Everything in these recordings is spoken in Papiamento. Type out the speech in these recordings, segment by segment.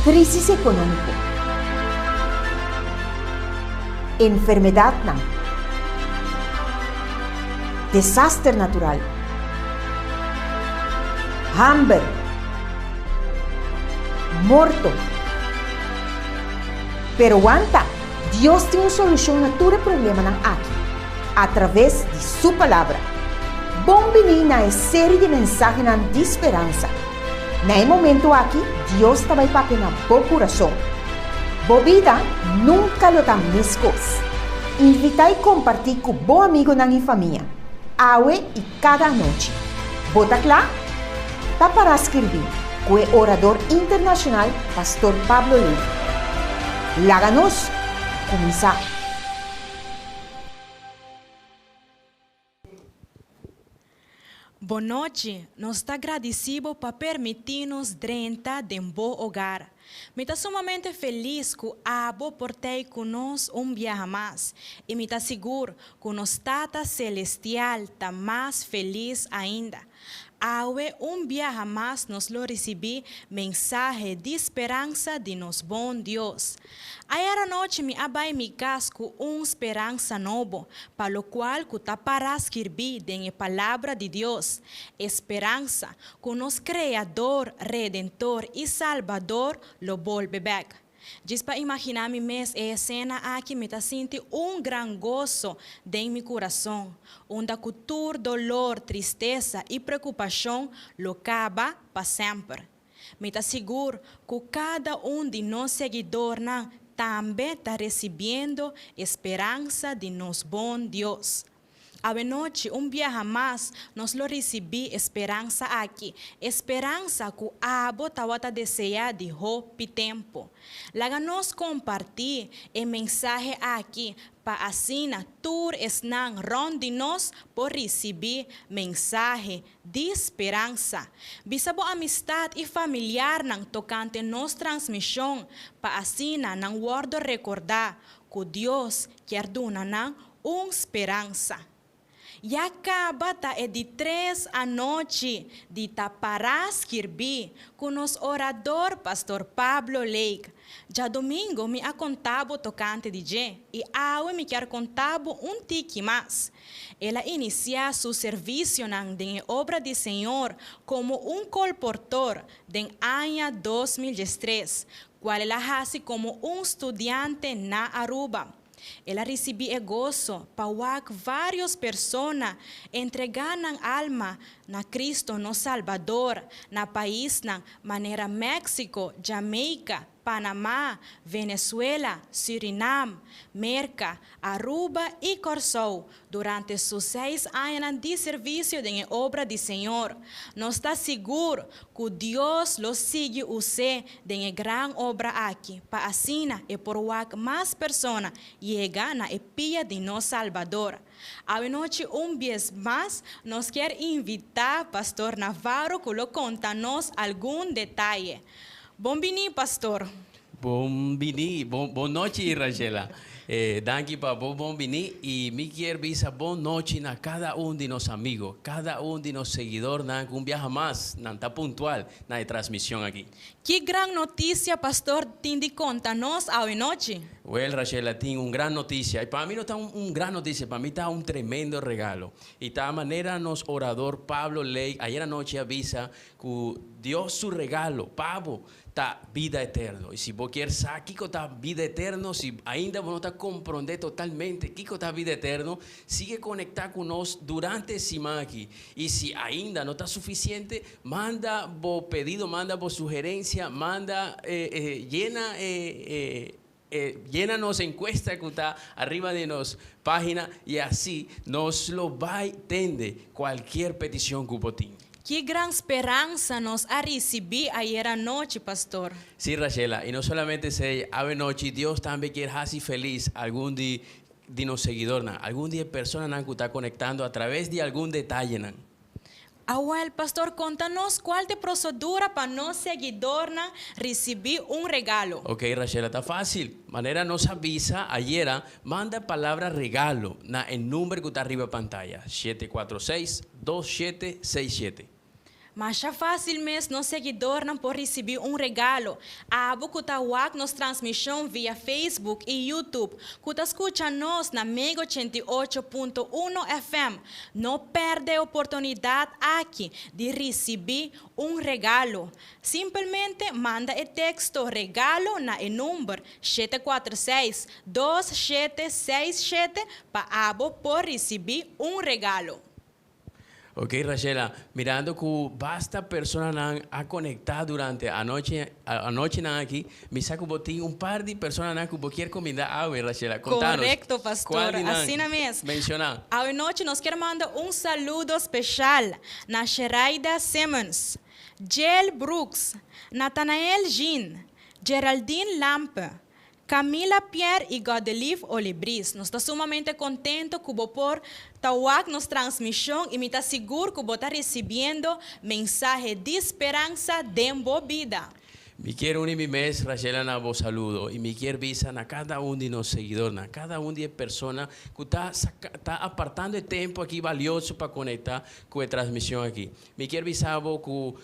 Krísis ekonómiko. Enfermedatnan. Desaster natural. Hamber. Morto. Pero wanta! Dios tin un solushon na tur e problemanan aki, atraves di Su Palabra. Bon bini na e seri di mensahenan di speransa. Na e momento aki Dios ta bai papia na bo kurason. Bo bida nunka lo ta meskos. Invitá i kompartí ku bo amigonan i famia, awe i kada anochi. Bo ta kla? Ta pará skirbí ku e orador internashonal Pastor Pablo Levy. Laga nos kuminsá! Bon nochi, nos ta gradisí bo pa permití nos drenta den bo hogar. Mi ta sumamente felis ku abo por t'ei ku nos un biaha mas, i mi ta sigur ku nos Tata Selestial ta mas felis ainda. Awe un biaha mas nos lo risibí mensahe di speransa di nos bon Dios. Ayera nochi mi a bai mi kas ku un speransa nobo, pa lokual ku ta pará skirbí den e Palabra di Dios, e speransa ku nos Kreador, Redentor i Salbador lo bolbe bèk. Djis pa imaginá mi mes e esena aki mi ta sinti un gran goso den mi kurason, unda ku tur dolor, tristesa i preokupashon lo kaba pa semper. Mi ta sigur ku kada un di nos seguidornan tambe ta resibiendo e speransa di nos bon Dios. Awenochi, un biaha mas, nos lo risibí e speransa aki, e speransa ku abo tabata deseá di hopi tempu. Laga nos kompartí e mensahe aki pa asina tur esnan rònt di nos por risibí mensahe di speransa. Bisa bo amistat i familiarnan tokante nos transmishon pa asina nan wòrdu rekordá ku Dios kier duna nan Un speransa. Ya kaba ta e di tres anochi di ta pará skirbí ku nos orador Pastor Pablo Lake. Djadomingo mi a konta bo tokante di dje i awe mi kier konta bo un tiki mas. El a inisiá su servisionan den e obra di Señor komo un kolportor den aña 2013, kual el a hasi komo un studiante na Aruba. El a risibí e goso pa wak vários persona entregá nan alma na Cristo nos Salbador na paisnan manera México, Jamaica, Panamá, Venezuela, Surinam, Merka, Aruba i Kòrsou Durante su seis añanan di servisio den e obra di Señor, nos ta sigur ku Dios lo sigui us'é den e gran obra aki pa asina e por wak mas persona yega na e pia di nos Salbador. Awenochi un bies mas nos kier invitá Pastor Navarro ku lo konta nos algun detaye. Bon bini, Pastor! Bon bini, bon bon nochi Rachela. Danki pa bo bon bini y mi kier bisa bon nochi na cada un di nos amigo, cada un di nos seguidornan cu un biaha mas nan ta puntual na e transmision aki. Ki gran noticia Pastor tin di conta nos awe nochi? Wel Rachela tin un gran noticia y pa mi no ta un gran noticia, pa mi ta un tremendo regalo y ta manera nos orador Pablo Ley ayer anochi a bisa cu Dios su regalo pa bo Ta bida eterno. I si bo kier sa kiko ta bida eterno, si ainda bo no ta komprondé totalmente kiko ta bida eterno, sigui konektá ku nos durante e siman aki. I si ainda no ta sufisiente, manda bo pedido, manda bo sugerensia, manda yena e yena nos enkuesta ku ta ariba di nos página i asi nos lo bai tende kualkier petishon ku bo tin. Ki gran speransa nos a risibí ayera nochi, pastor. Sí, Rachela, i no solamente esei, awe nochi Dios tambe kier hasi felis algun di di nos seguidornan, algun di e personanan ku ta konektando atraves di algun detayenan. Awel, pastor, konta nos kual ta e prosedura pa nos seguidornan risibí un regalo. Ok, Rachela, ta fásil. Manera nos a bisa ayera, manda e palabra regalo na e number ku ta riba pantaya, 746 2767. Masha fásil mes nos seguidornan por risibí un regalo. Abo ku ta wak nos transmishon via Facebook i YouTube, ku ta skucha nos na Mega 88.1 FM, no pèrdè e oportunidat aki di risibí un regalo. Simpelmente manda e teksto regalo na e number 746 2767 pa abo por risibí un regalo. Ok Rachela, mirando ku basta personanan a konektá durante anochi anochinan aki, mi sa ku bo tin un par di personanan ku bo kier kumindá awe Rachela. Konta nos, Korekto pastor, kual di nan? asina mes. Menshoná. Awe nochi nos kier manda un saludo speshal na Sheraida Simmons, Jill Brooks, Nathanael Jean, Geraldine Lampe, Camila Pierre y Godelieve Olibris. Nos ta sumamente contento cu bo por ta wak nos transmision y mi ta sigur cu bo ta ricibiendo mensahe di speransa den bo bida. Mi kier uni mi mes, Rachela, na bo saludo y mi kier bisa na cada un di nos seguidornan, cada un di e persona cu ta saca, ta apartando e tempo aki balioso pa conecta cu e transmision aki. Mi kier bisa bo cu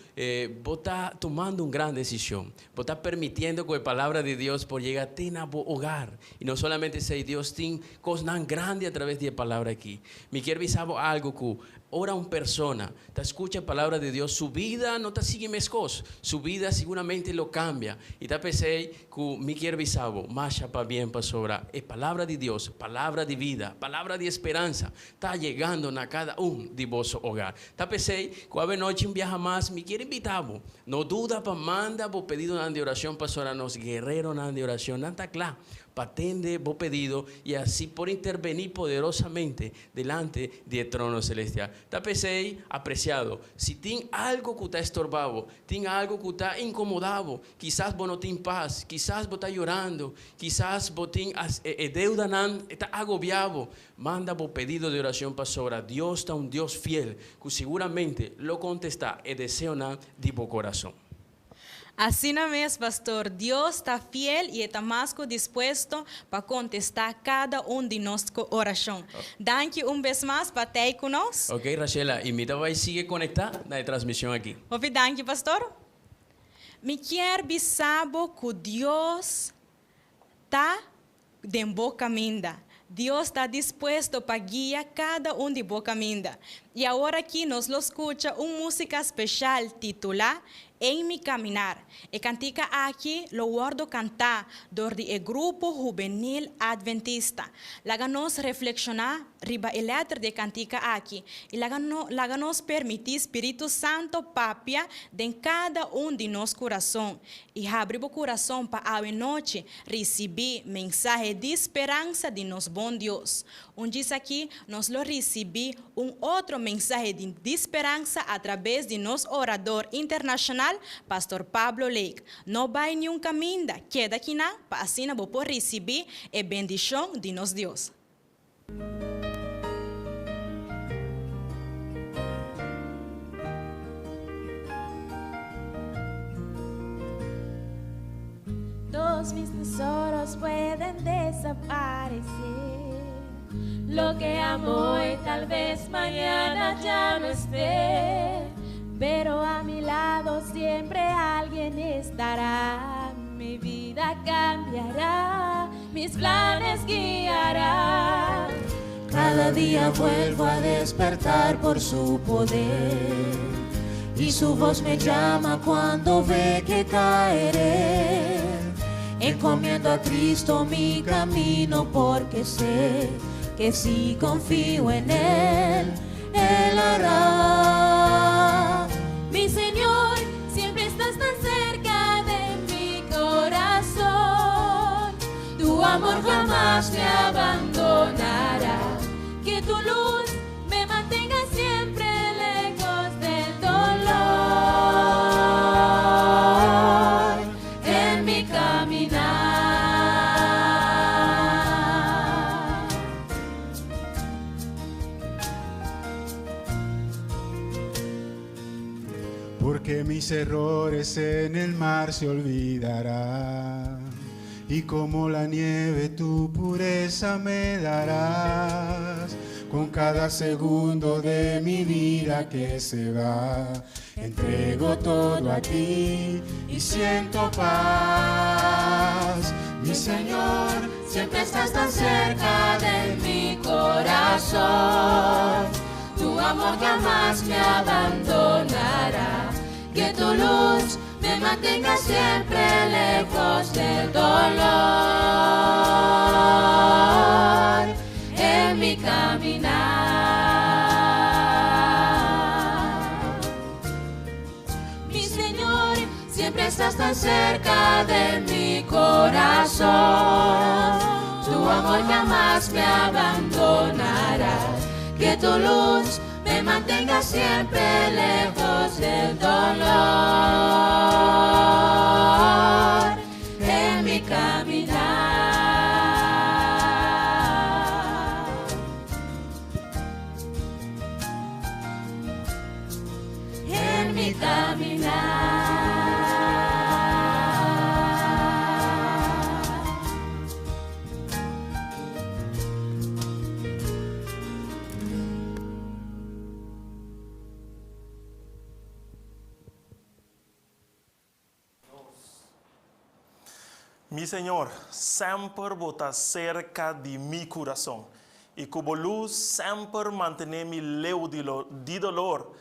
bo ta tumando un gran decision. Bo ta permitiendo cu e Palabra di Dios por yega te na bo hogar. Y no solamente esey, Dios tin cosnan grandi a traves di e Palabra aki. Mi kier bisa bo algo cu ora un persona ta scucha e Palabra di Dios, su bida no ta sigui mescos. Su bida siguramente lo cambia. Y ta p'esey cu mi kier bisa bo, masha pabien pasobra e Palabra di Dios, Palabra di vida, Palabra di esperansa, ta yegando na cada un di boso hogar. Ta p'esey cu avenochi un biaha mas mi kier invita bo, no duda pa manda bo pedidonan di oracion pasobra nos guerreronan di oracion nan ta cla pa tende bo pedido y asi por interveni poderosamente delante di e trono celestial. Ta p'esey, apreciado, si tin algo cu ta estorba bo, tin algo cu ta incomoda bo, kisas bo no tin pas, kisas bo ta yorando, kisas bo tin e deudanan ta agobia bo, Manda bo pedido di oracion pasobra Dios ta un Dios fiel cu siguramente lo contesta e deseonan di bo corazon. Asina mes, pastor, Dios ta fiel y e ta mas cu dispuesto pa contesta cada un di nos oracion. Danki un bes mas pa tey cu nos. Ok, Rachela, y mi ta bay sigui conecta na e transmision aki. Hopi danki, pastor. Mi kier bisa bo cu Dios ta den bo caminda. Dios ta dispuesto pa guia cada un di bo caminda. Y awor aki nos lo scucha un musica special titula En mi caminar. E cantica aki lo wordo canta dor di e grupo hubenil Adventista. Laga nos reflexiona riba e letter di e cantica aki y laga laga nos permiti Spiritu Santo papia den cada un di nos curason y habri bo curason pa awe nochi Risibí mensahe di speransa di nos bon Dios. Un djis aki nos lo risibí un otro mensahe di di speransa atrabes di nos orador internashonal, Pastor Pablo Lake. No bai niun kaminda, keda kinan pa asina bo por risibí e bendishon di nos Dios. Todos mis tesoros pueden desaparecer. Lo que amo hoy tal vez mañana ya no esté. Pero a mi lado siempre alguien estará. Mi vida cambiará, mis planes guiará. Cada día vuelvo a despertar por su poder. Y su voz me llama cuando ve que caeré. Encomiendo a Cristo mi camino porque sé que si confío en Él, Él hará. Mi Señor, siempre estás tan cerca de mi corazón. Tu amor jamás me abandonará. Que tu luz me mantenga siempre lejos del dolor en mi caminar. Porque mis errores en el mar se olvidarán. Y como la nieve tu pureza me darás. Con cada segundo de mi vida que se va, entrego todo a ti y siento paz. Mi Señor, siempre estás tan cerca de mi corazón. Tu amor jamás me abandonará. Que tu luz me mantenga siempre lejos del dolor en mi caminar. Mi Señor, siempre estás tan cerca de mi corazón. Tu amor jamás me abandonará. Que tu luz me mantenga siempre lejos del dolor en mi caminar. En mi caminar. Mi Señor, semper Bo ta cerca di mi curason, y cu Bo luz semper mantene mi leu di dolor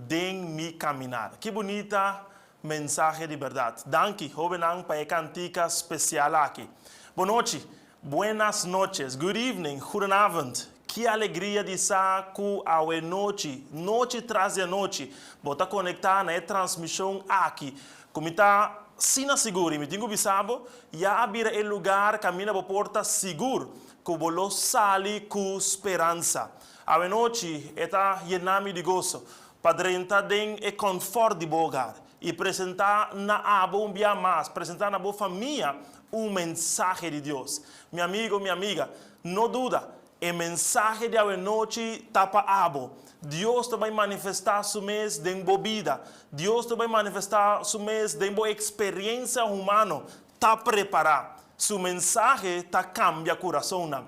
den mi caminar. Ki bunita mensahe di berdad. Danki, hobennan, pa e cantica special aki. Bo nochi, buenas noches, good evening, goedenavond. Ki alegria di sa cu awe nochi, nochi tras di anochi, bo ta conecta na e transmision aki cu mi ta sina sigur y mi tin cu bisa bo, ya a bira e lugar caminda bo por ta sigur cu bo lo sali cu speransa. Awe nochi e ta yena mi di goso pa drenta den e confort di bo hogar y presenta na abo un bia mas, presenta na bo famia un mensahe di Dios. Mi amigo, mi amiga, no duda, e mensahe di awe nochi ta pa abo. Dios ta bai manifestá Su mes den bo bida. Dios ta bai manifestá Su mes den bo experiencia humano. Ta prepará. Su mensahe ta cambia curasonnan.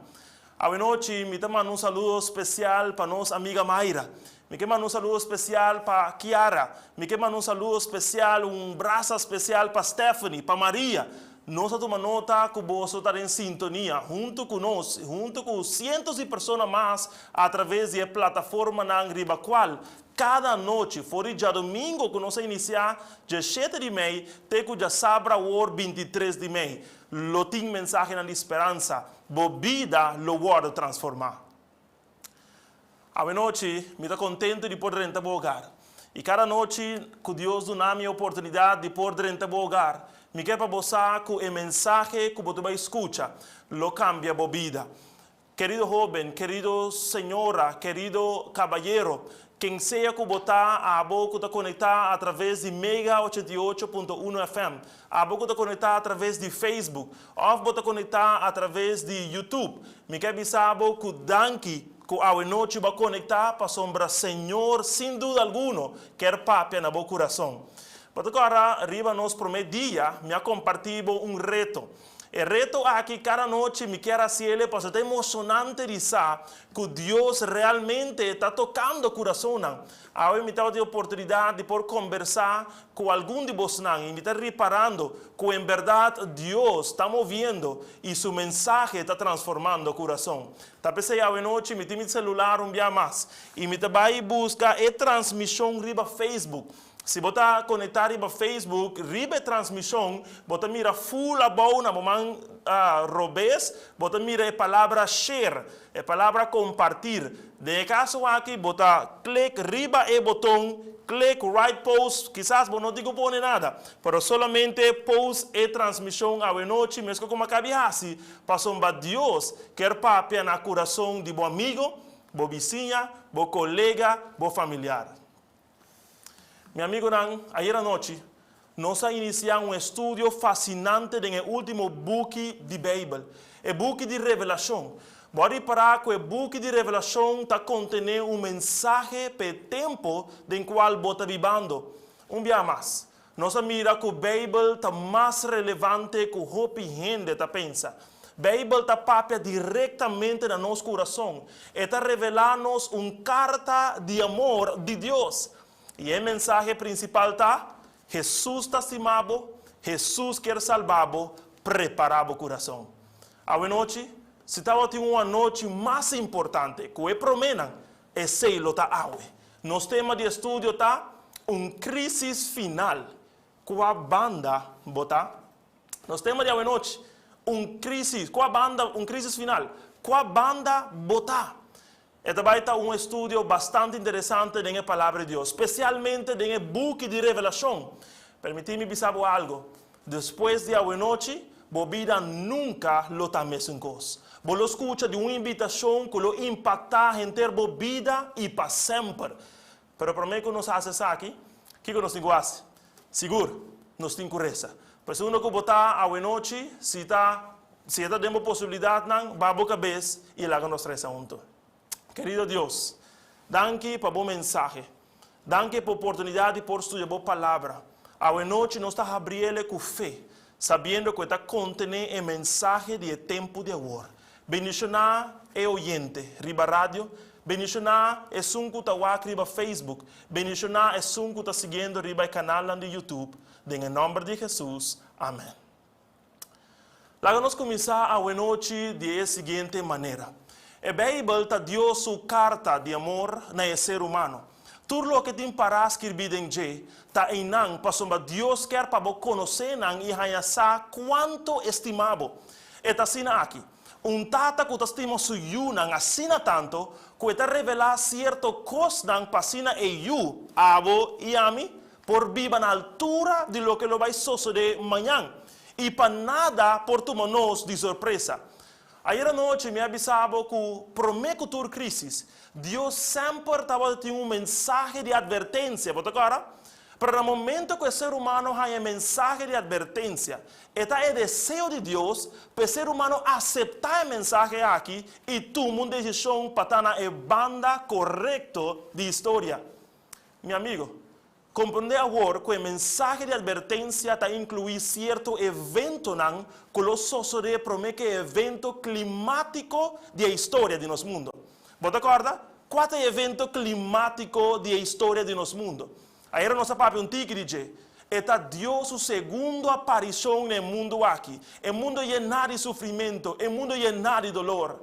Awe nochi mi ta manda un saludo special pa nos amiga Mayra. Mi ke manda un saludo special pa Kiara. Mi ke manda un saludo special, un brasa special pa Stephanie, pa Maria. Nos a tuma nota ku boso ta den sintonia huntu ku nos, huntu ku sientos di persona mas a traves di e plataformanan riba kual kada anochi for di djadumingo ku nos a inisiá djeshete di mei te ku djasabra awor 23 di mei lo tin mensahenan di speransa. Bo bida lo wòrdu transformá. Awenochi mi ta kontentu di por drenta bo hogar. I kada nochi ku Dios duna mi e oportunidat di por drenta bo hogar, mi ke pa bo sa ku e mensahe ku bo ta bai skucha lo kambia bo bida. Kerido hóben, kerido señora, kerido kabayero, ken sea ku bo ta, abo ku ta konektá atraves di Mega 88.1 FM, abo ku ta konektá atraves di Facebook, Of bo ta konektá atraves di YouTube. Mi ke bisa bo ku danki ku awe nochi bo a konektá pasobra Señor sin duda alguno ker papia na bo kurason. Bo ta kòrda riba nos promé dia mi a kompartí bo un reto. E reto aki kada nochi mi kier hasiele pasobra ta emoshonante di sa ku Dios realmente ta tokando kurasonnan. Awe mi tabatin oportunidat di por kombersá ku algun di bosnan i mi ta riparando ku en bèrdat Dios ta moviendo i Su mensahe ta transformando kurason. Ta p'esei awe nochi mi tin mi selular un bia mas i mi ta bai buska e transmishon riba Facebook. Si bo ta konektá riba Facebook, riba e transmishon bo ta mira ful abou na bo man robes bo ta mira e palabra share, e palabra kompartir. Den e kaso aki bo ta klik riba e boton klik right post, kisas bo no tin ku pone nada, pero solamente post e transmishon awenochi meskos ku makabi hasi pasobra Dios kier papia na kurason di bo amigo, bo bisiña, bo kolega, bo familiar. Mi amigonan, ayer anochi nos a inisiá un estudio fasinante den e último buki di Beibel, e buki di Revelashon. Bo a ripará ku e buki di Revelashon ta kontené un mensahe pa e tempu den kual bo ta bibando. Un bia mas, nos a mira ku Beibel ta mas relevante ku hopi hende ta pensa. Beibel ta papia direktamente na nos kurason. E ta revelá nos un karta di amor di Dios. I e mensahe prinsipal ta, Hesus ta stima bo, Hesus kier salba bo, prepará bo kurason. Awenochi, si tabatin un anochi mas importante ku e proménan, esei lo ta awe. Nos tema di estudio ta, Un Krísis Final. Kua banda bo ta? Nos tema di awenochi, Un Krísis, kua banda, un krísis final. Kua banda bo ta? E ta bai ta un estudio bastante interesante den e Palabra di Dios, spesialmente den e buki di Revelashon. Permití mi bisa bo algu, Despues di awenochi, bo bida nunka lo ta mesun kos. Bo lo skucha di un invitashon ku lo impaktá henter bo bida i pa semper. Pero promé ku nos hasi esaki, kiko nos tin ku hasi? Sigur, nos tin ku resa. Pues unda ku bo ta awenochi, si ta si e ta den bo posibilidatnan, ba bo kabes i laga nos resa huntu. Kerido Dios, danki pa bo mensahe. Danki pa oportunidat di por studia bo Palabra. Awenochi nos ta habriele ku fe, sabiendo ku e ta kontené e mensahe di e tempu di awor. Bendishoná e oyente riba radio, bendishoná esun ku ta wak riba Facebook, bendishoná esun ku ta siguiendo riba e kanalnan di YouTube, den e nòmber di Hesus, amèn. Laga nos kuminsá awenochi di e siguiente manera. E Beibel ta Dios su karta di amor na e ser humano. Tur loke tin pará skirbí den dje ta einan pasobra Dios kier pa bo konosé nan i haña sa kuantu e stima bo. E ta asina aki, un tata ku ta stima su yunan asina tantu ku e ta revelá sierto kosnan pa asina e yu, abo i ami, por biba na altura di loke lo bai sosodé mañan i pa nada por tuma nos di sorpresa. Ayer anochi mi a bisa bo ku promé ku tur krísis, Dios semper tabata tin un mensahe di atvertensia, bo ta kòrda? Pero na momento ku e ser humano haña e mensahe di atvertensia, e ta e deseo di Dios pa e ser humano aseptá e mensahe aki i tuma un desishon pa ta na e banda korekto di historia. Mi amigo, Comprendé awor cu e mensahe di advertencia ta incluí cierto eventonan cu lo sosodé promé cu e evento climatico di e historia di nos mundo. Bo ta corda? Cua ta e evento climatico di e historia di nos mundo? Ayera nos a papia un tiki di dje. E ta Dios su segundo aparicion na e mundo aki, e mundo yená di sufrimento, e mundo yená di dolor.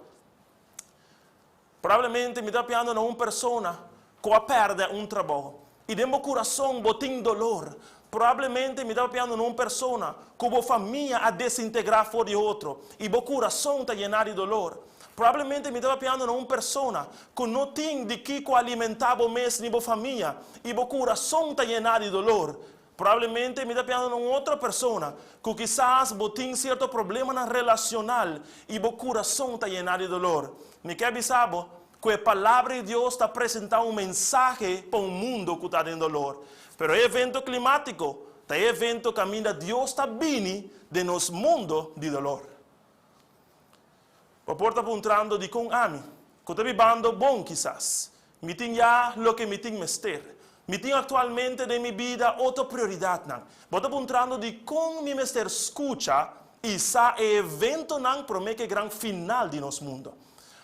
Probablemente mi ta papiando na un persona cu a perde un trabou y den bo curason bo tin dolor. Probablemente mi ta papiando na un persona cu bo famia a desintegra for di otro y bo curason ta yena di dolor. Probablemente mi ta papiando na un persona cu no tin di kico alimenta bo mes ni bo famia y bo curason ta yena di dolor. Probablemente mi ta piando na un otro persona ku kisas bo tin sierto problemanan relacional i bo kurason ta yená di dolor. Mi ke bisa bo ku e Palabra di Dios ta presentá un mensahe pa un mundo ku ta den dolor. Pero e evento klimátiko ta e evento kaminda Dios ta bini den nos mundo di dolor. Bo por ta puntrando dikon ami, ku ta bibando bon kisas, mi tin ya loke mi tin mester. Mi tin aktualmente den mi bida otro prioridatnan. Bo ta puntrando dikon mi mester skucha i sa e eventonan promé ku e gran final di nos mundo.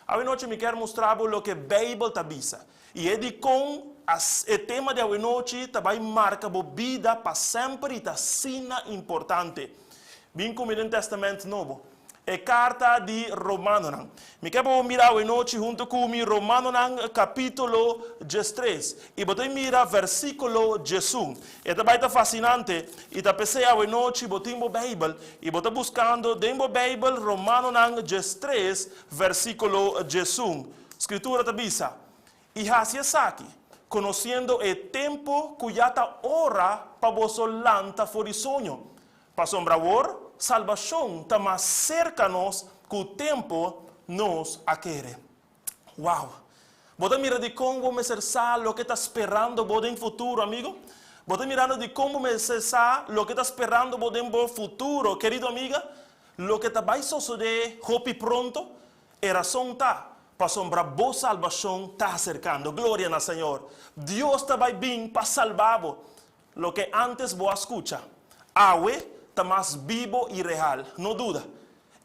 Awenochi mi kier mustra bo loke Beibel ta bisa i e dikon e tema di awenochi ta bai marka bo bida pa semper i ta asina importante. Bin ku mi den Tèstamènt Nobo. E karta di Romanonan. Mi ke pa bo mira awenochi huntu ku mi Romanonan kapítulo diestres i bo ta mira versíkulo diesun. E ta bai ta fasinante i ta p'esei awenochi bo tin bo Beibel i bo ta buskando den bo Beibel Romanonan diestres versíkulo diesun. Skritura ta bisa, I hasi esaki, konosiendo e tempu ku ya ta ora pa boso lanta for di soño, Pasobra awor salbashon ta mas serka nos ku tempu nos a kere. Wow! Bo ta mira dikon bo mester sa loke ta sperando bo den futuro, amigo? Bo ta mirando dikon bo mester sa loke ta sperando bo den bo futuro, kerido amiga? Loke ta bai sosodé hopi pronto? E rason ta, pasobra bo salbashon ta aserkando. Gloria na Señor! Dios ta bai bin pa salba bo. Loke ántes bo a skucha, awe ta mas bibo i real, no duda.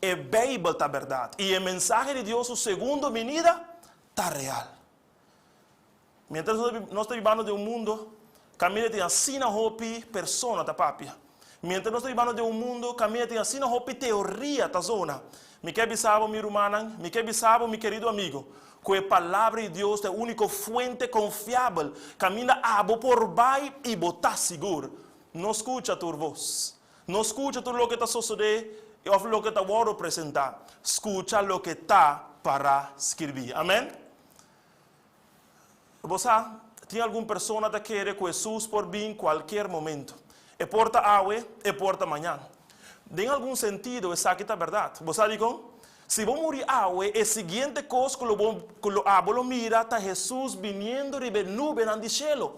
E Beibel ta bèrdat i e mensahe di Dios su segundo binida ta real. Miéntras nos ta bibando den un mundo kaminda tin asina hopi persona ta papia, miéntras nos ta bibando den un mundo kaminda tin asina hopi teoria ta zona, mi ke bisa bo, mi rumannan, mi ke bisa bo, mi kerido amigo, ku e Palabra di Dios ta e úniko fuente konfiabel kaminda abo por bai i bo ta sigur. No skucha tur bos. No skucha tur loke ta sosodé òf loke ta wòrdu presentá. Skucha loke ta pará skirbí. Amèn? Bo sa, tin algun persona ta kere ku Hesus por bin kualkier momento. E por ta awe, e por ta mañan. Den algun sentido esaki ta bèrdat. Bo sa dikon? Si bo muri awe, e siguiente kos ku lo bo ku lo abo lo mira ta Hesus biniendo riba e nubenan di shelu.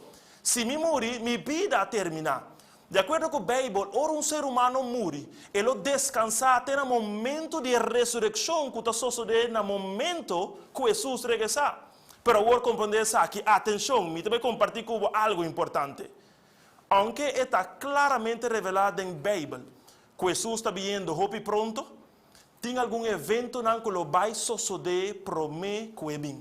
Si mi muri, mi bida a terminá. Di akuerdo ku Beibel, ora un ser humano muri, e lo deskansá te na momentu di e resurekshon ku ta sosodé na momento ku Hesus regresá. Pero awor komprondé esaki, atenshon, mi ta bai kompartí ku bo algu importante. Ounke e ta klaramente revelá den Beibel ku Hesus ta biniendo hopi pronto, Tin algun eventonan ku lo bai sosodé promé ku e bin.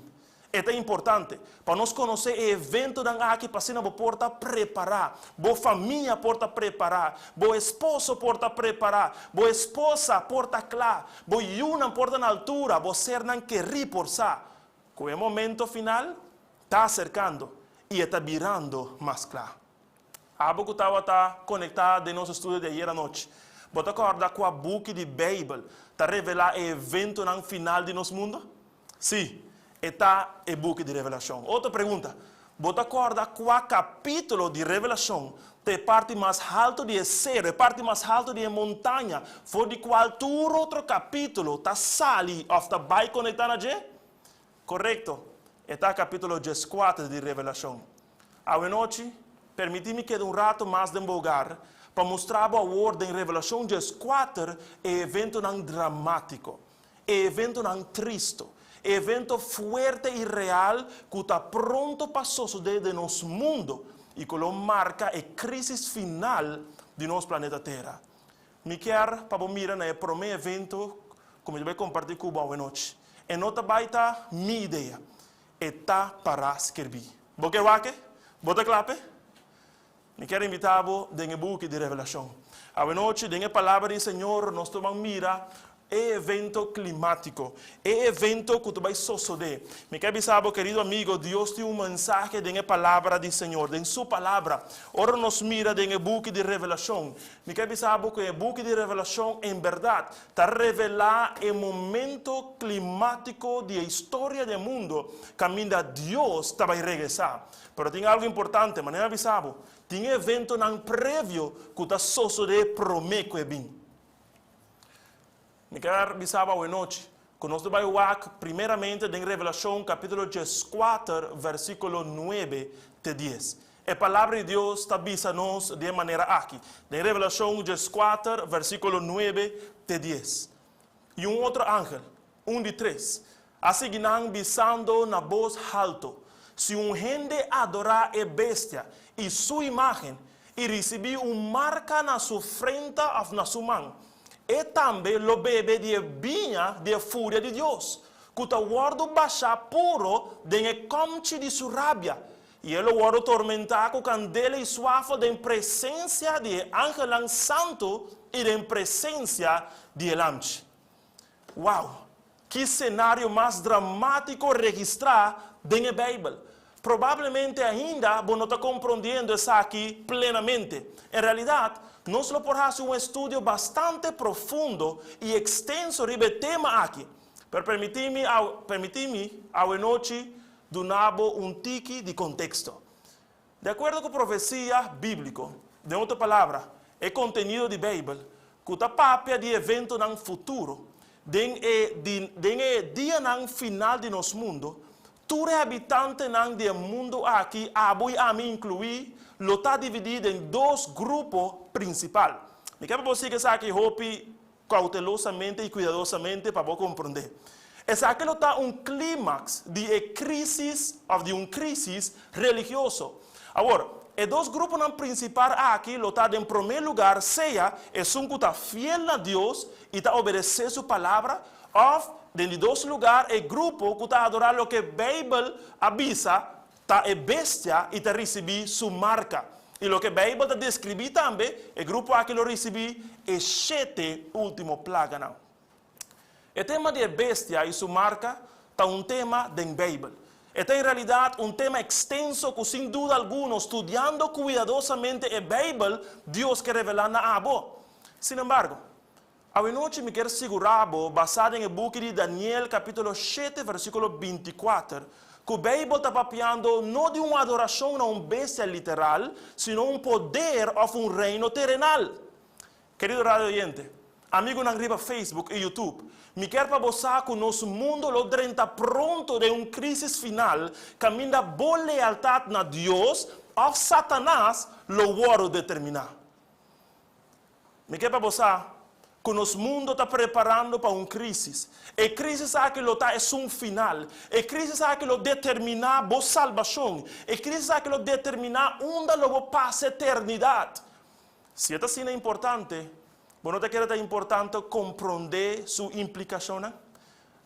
E ta importante pa nos konosé e eventonan aki pa asina bo por ta prepará, bo famia por ta prepará, bo esposo por ta prepará, bo esposa por ta kla, bo yunan por ta na altura, bo sernan kerí por sa ku e momento final ta aserkando i e ta birando mas kla. Abo ku tabata konektá den nos estudio di ayer anochi, bo ta kòrda kua buki di Beibel ta revelá e eventonan final di nos mundu? Sí, e ta e buki di Revelashon. Otro pregunta, Bo ta kòrda kua kapítulo di Revelashon ta e parti mas haltu di e seru, e parti mas haltu di e montaña, for di kual tur otro kapítulo ta sali òf ta bai konektá na dje? Korekto, e ta kapítulo dieskuater di Revelashon. Awenochi, permití mi keda un rato mas den bo hogar pa mustra bo awor den Revelashon 14 e eventonan dramátiko, e eventonan tristu, e evento fuerte i real ku ta pronto pa sosodé den nos mundu i ku lo marka e krísis final di nos planeta Tera. Mi kier pa bo mira na e promé evento ku mi ta bai kompartí ku bo awenochi. E no ta bai ta mi idea. E ta pará skirbí. Bo ke wak e? Bo ta kla p'e? Mi kier invitá bo den e buki di Revelashon. Awenochi, den e Palabra di Señor, nos ta ban mira e evento klimátiko, e evento ku ta bai sosodé. Mi ke bisa bo, kerido amigo, Dios tin un mensahe den e Palabra di Señor, den Su Palabra. Ora nos mira den e buki di Revelashon, mi ke bisa bo ku e buki di Revelashon en bèrdat ta revelá e momento klimátiko di e historia di e mundo kaminda Dios ta bai regresá. Pero tin algu importante, manera mi a bisa bo, tin eventonan previo ku ta sosodé promé ku e bin. Mi kier bisa bo awenochi ku nos ta bai wak primeramente den Revelashon kapítulo 14 versíkulo 9 te 10. E Palabra di Dios ta bisa nos di e manera aki, den Revelashon 14 versíkulo 9 te 10, I un otro angel, un di tres, a sigui nan bisando na bos halto, Si un hende adorá e bestia i su imágen i risibí un marka na su frenta òf na su man, e tambe lo bebe di e biña di e furia di Dios, ku ta wòrdu bashá puro den e kòmchi di su rabia, i e lo wòrdu tormentá ku kandela i suafel den presensia di e angelnan santu i den presensia di e Lamchi. Wow! Ki senario mas dramátiko registrá den e Beibel! Probablemente ainda bo no ta komprondiendo esaki plenamente. En realidat, nos lo por hasi un estudio bastante profundo i ekstenso riba e tema aki. Pero permití mi permití mi awenochi duna bo un tiki di konteksto. Di akuerdo ku profesia bíbliko, den otro palabra, e kontenido di Beibel, ku ta papia di eventonan futuro, den e den e dianan final di nos mundu, tur e habitantenan di e mundu aki, abo i ami inkluí, lo ta dividí den dos grupo prinsipal. Mi ke pa bo sigui esaki hopi koutelosamente i kuidadosamente pa bo komprondé. Esaki lo ta un klímaks di e krísis òf di un krísis religioso. Awor, e dos gruponan prinsipal aki lo ta den promé lugar sea esun ku ta fiel na Dios i ta obedesé su Palabra, òf, den di dos lugar, e grupo ku ta adorá loke Beibel a bisa ta e bestia i ta risibí su marka. I loke Beibel ta deskribí tambe, e grupo aki lo risibí e shete último plaganan. E tema di e bestia i su marka ta un tema den Beibel. E ta en realidat un tema ekstenso ku sin duda alguno studiando kuidadosamente e Beibel Dios ke revelá na abo. Sin embargo, awenochi mi kier sigurá bo basá den e buki di Daniel kapítulo shete versíkulo bintikuater ku Beibel ta papiando no di un adorashon na un bestia literal sino un poder òf un reino terenal. Kerido radio oyente, amigunan riba Facebook i YouTube, mi kier pa bo sa ku nos mundo lo drenta pronto den un krisis final kaminda bo lealtat na Dios òf Satanas lo wòrdu determiná. Mi kier pa bo sa ku nos mundo ta preparando pa un krisis. E krisis aki lo ta esun final. E krisis aki lo determiná bo salbashon. E krisis aki lo determiná unda lo bo pasa eternidat. Si e ta asina importante, bo no ta kere ta importante komprondé su implikashonnan?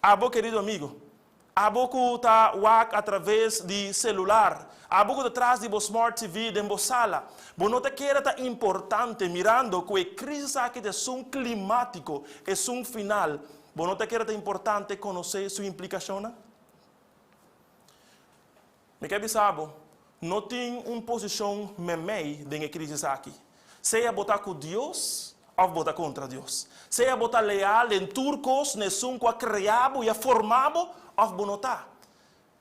Abo, kerido amigo, abo ku ta wak atraves di selular, abo ku ta tras di bo smart TV den bo sala, bo no ta kere ta importante mirando ku e krisis aki ta esun klimátiko, esun final, bo no ta kere ta importante konosé su implikashonnan? Mi ke bisa bo, no tin un posishon memei den e krisis aki. Sea bo ta ku Dios òf bo ta kontra Dios. Sea bo ta leal den tur kos na esun ku a krea bo i a forma bo òf bo no ta.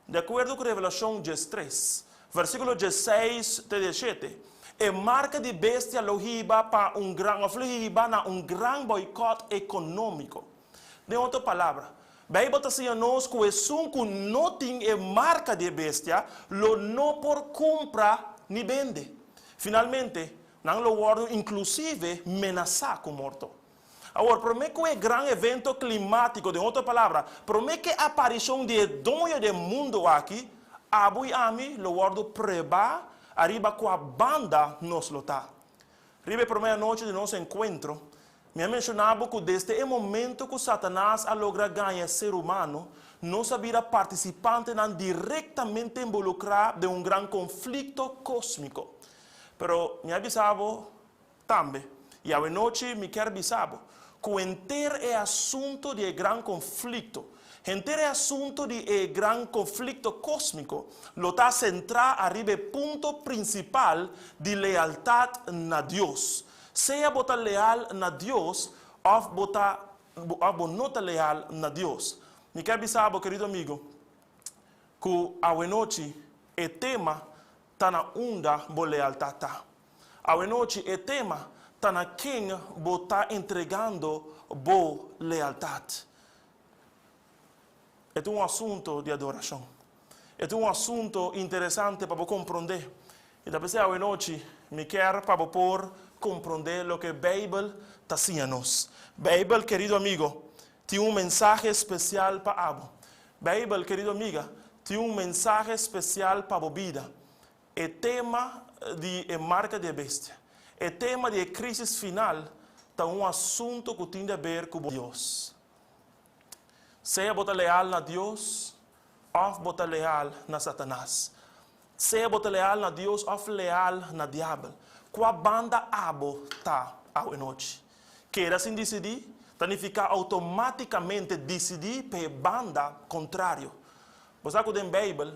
Di akuerdo ku Revelashon diestres, versíkulo diesseis te diesshete, e marka di bestia lo hiba pa un gran òf lo hiba na un gran bòikòt ekonómiko. Den otro palabra, Beibel ta siña nos ku esun ku no tin e marka di e bestia lo no por kumpra ni bende. Finalmente, nan lo wòrdu inklusive menasá ku morto. Awor, promé ku e gran evento klimátiko, den otro palabra, promé ku e aparishon di e doño di e mundu aki, abo i ami lo wòrdu pruebá ariba kua banda nos lo ta. Riba e promé anochi di nos enkuentro, mi a menshoná bo ku desde e momento ku Satanas a logra gaña e ser humano, nos a bira partisipantenan direktamente inbolukrá den un gran konflikto kósmiko. Pero mi a bisa bo tambe, i awenochi mi kier bisa bo, ku henter e asunto di e gran konflikto, henter e asunto di e gran konflikto kósmiko, lo ta sentrá ariba e punto prinsipal di lealtat na Dios. Sea bo ta leal na Dios òf bo ta òf bo no ta leal na Dios. Mi ke bisa bo, kerido amigo, ku awenochi e tema ta na unda bo lealtat ta. Awenochi e tema ta na ken bo ta entregando bo lealtat. E ta un asunto di adorashon. E ta un asunto interesante pa bo komprondé. I ta p'esei awenochi mi kier pa bo por komprondé loke Beibel ta siña nos. Beibel, kerido amigo, tin un mensahe spesial pa abo. Beibel, kerido amiga, tin un mensahe spesial pa bo bida. E tema di e marka di e bestia, e tema di e krisis final ta un asunto ku tin di aber ku bo Dios. Sea bo ta leal na Dios òf bo ta leal na Satanas. Sea bo ta leal na Dios òf leal na Diabel. Kua banda abo ta awenochi? Keda sin disidí ta nifiká outomátikamente disidí pa e banda kontrario. Bo sa ku den Beibel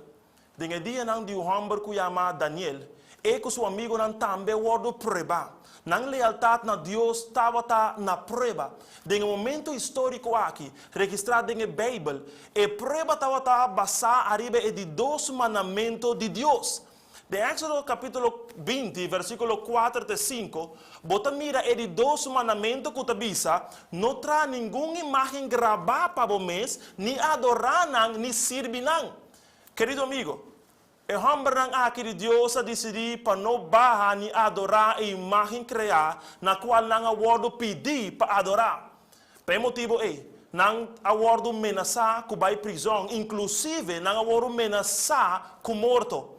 Den e dianan di un hòmber ku yama Daniel, e ku su amigonan tambe wòrdu pruebá. Nan lealtat na Dios tabata na prueba. Den e momento históriko aki, registrá den e Beibel, e prueba tabata basá ariba e di dos mandamentu di Dios. Den Éksodo kapítulo 20, versíkulo 4 te 5, bo ta mira e di dos mandamentu ku ta bisa, No traha ningun imágen grabá pa bo mes, ni adorá nan, ni sirbi nan. Kerido amigo, e hòmbernan aki di Dios a disidí pa no baha ni adorá e imágen kreá na kual nan a wòrdu pidí pa adorá. Pa e motibu ei, nan a wòrdu menasá ku bai prizòn, inklusive nan a wòrdu menasá ku morto.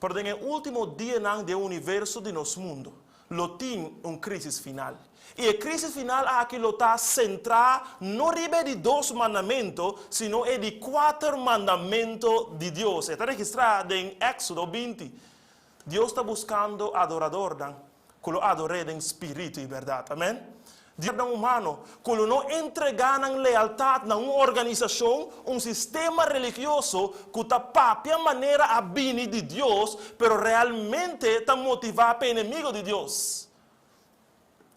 Pero den e último dianan di universo di nos mundu, lo tin un krísis final. I e krísis final aki lo ta sentrá no riba e di dos mandamentu, sino e di kuater mandamentu di Dios. E ta registrá den Éksodo 20. Dios ta buskando adoradornan ku lo ador'é den spiritu i bèrdat. Amèn. Dios humano ku lo no entregá nan lealtat na un organisashon, un sistema religioso ku ta papia manera a bini di Dios, pero realmente ta motivá pa enemigu di Dios.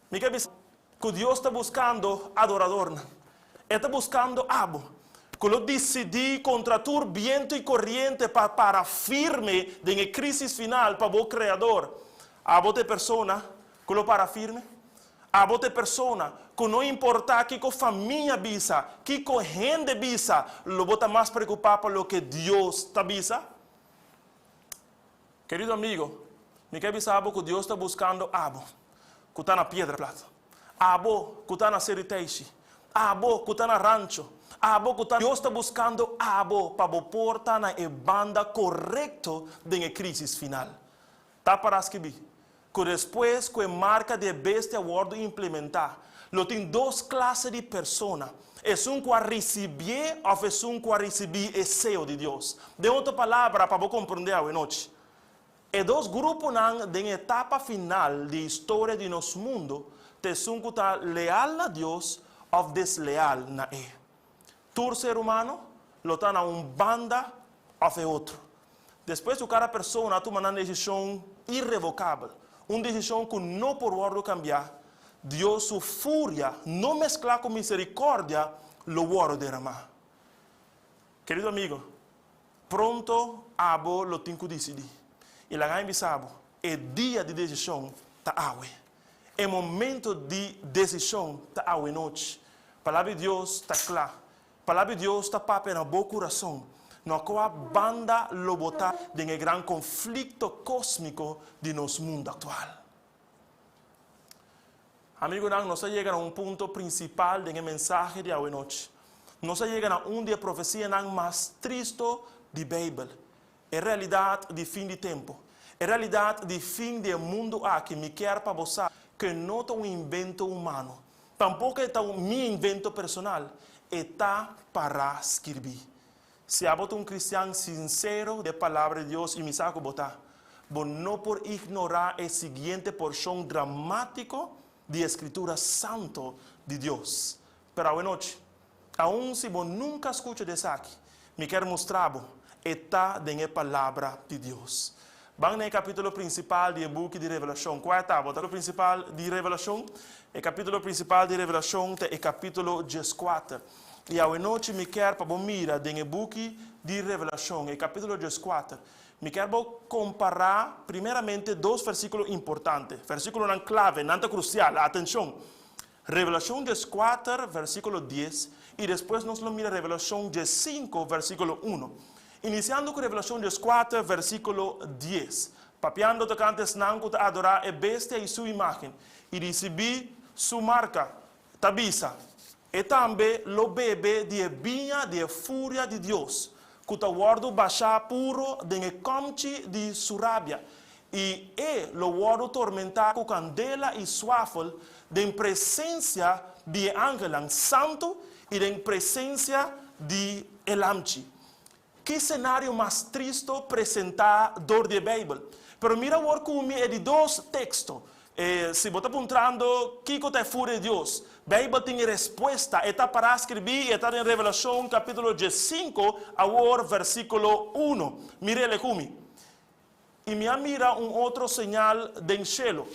Mi ke bisa ku Dios ta buskando adoradornan. E ta buskando abo ku lo disidí kontra tur bientu i koriente pa para firme den e krísis final pa bo Kreador. Abo ta e persona ku lo para firme? Abo ta e persona ku no importá kiko famia bisa, kiko hende bisa, lo bo ta mas preokupá pa loke Dios ta bisa? Kerido amigo, mi ke bisa abo ku Dios ta buskando abo ku ta na Piedra Plat, abo ku ta na Seri Teishi, abo ku ta na Rancho, abo ku ta. Dios ta buskando abo pa bo por ta na e banda korekto den e krísis final. Ta para skibí ku despues ku e marka di e bestia wòrdu implementá, lo tin dos klase di persona, esun ku a risibié òf esun ku a risibí e seyo di Dios. Den otro palabra, pa bo komprondé awenochi, e dos gruponan den e etapa final di historia di nos mundu ta esun ku ta leal na Dios òf desleal na E. Tur ser humano lo ta na un banda òf e otro. Despues ku kada persona a tuma nan desishon irevokabel, un desishon ku no por wòrdu kambiá, Dios su furia no mesklá ku miserikòrdia lo wòrdu deramá. Kerido amigo, pronto abo lo tin ku disidí. I laga mi bisa bo, e dia di desishon ta awe. E momento di desishon ta awe nochi. Palabra di Dios ta kla. Palabra di Dios ta papia na bo kurason. Na kua banda lo bo ta den e gran konflikto kósmiko di nos mundu aktual? Amigunan, nos a yega na un punto prinsipal den e mensahe di awenochi. Nos a yega na un di e profesianan mas tristu di Beibel, e realidat di fin di tempu. E realidat di fin di e mundu aki, mi kier pa bo sa ku e no ta un invento humano. Tampoko e ta un mi invento personal, e ta pará skirbí. Si abo ta un kristian sinsero di e Palabra di Dios, i mi sa ku bo ta, bo no por ignorá e siguiente porshon dramátiko di e Skritura Santu di Dios. Pero awenochi, aun si bo nunka skucha di esaki, mi kier mustra bo, e ta den e Palabra di Dios. Ban na e kapítulo prinsipal di e buki di Revelashon. Kua e ta bo ta prinsipal di Revelashon? E kapítulo prinsipal di Revelashon ta e kapítulo 14. I awenochi mi kier pa bo mira den e buki di Revelashon, e kapítulo 14. Mi kier bo kompará primeramente dos versíkulo importante, versíkulonan klave, nan ta krusial, atenshon! Revelashon 14, versíkulo 10, i despues nos lo mira Revelashon 5, versíkulo 1. Inisiando ku Revelashon 14, versíkulo 10, papiando tokante esnan ku ta adorá e bestia i su imágen, i risibí su marka, ta bisa, E tambe lo bebe di e biña di e furia di Dios, ku ta wòrdu bashá puru den e kòmchi di su rabia, i e lo wòrdu tormentá ku kandela i swafel den presensia di e angelnan santu i den presensia di e Lamchi. Ki senario mas tristo presentá dor di e Beibel! Pero mira awor ku mi e di dos teksto. E si bo ta puntrando kiko ta e furia di Dios, Beibel tin e respuesta. E ta pará skribí i e ta den Revelashon kapítulo 15, awor versíkulo 1. Mir'é ku mi. I mi a mira un otro señal den shelu,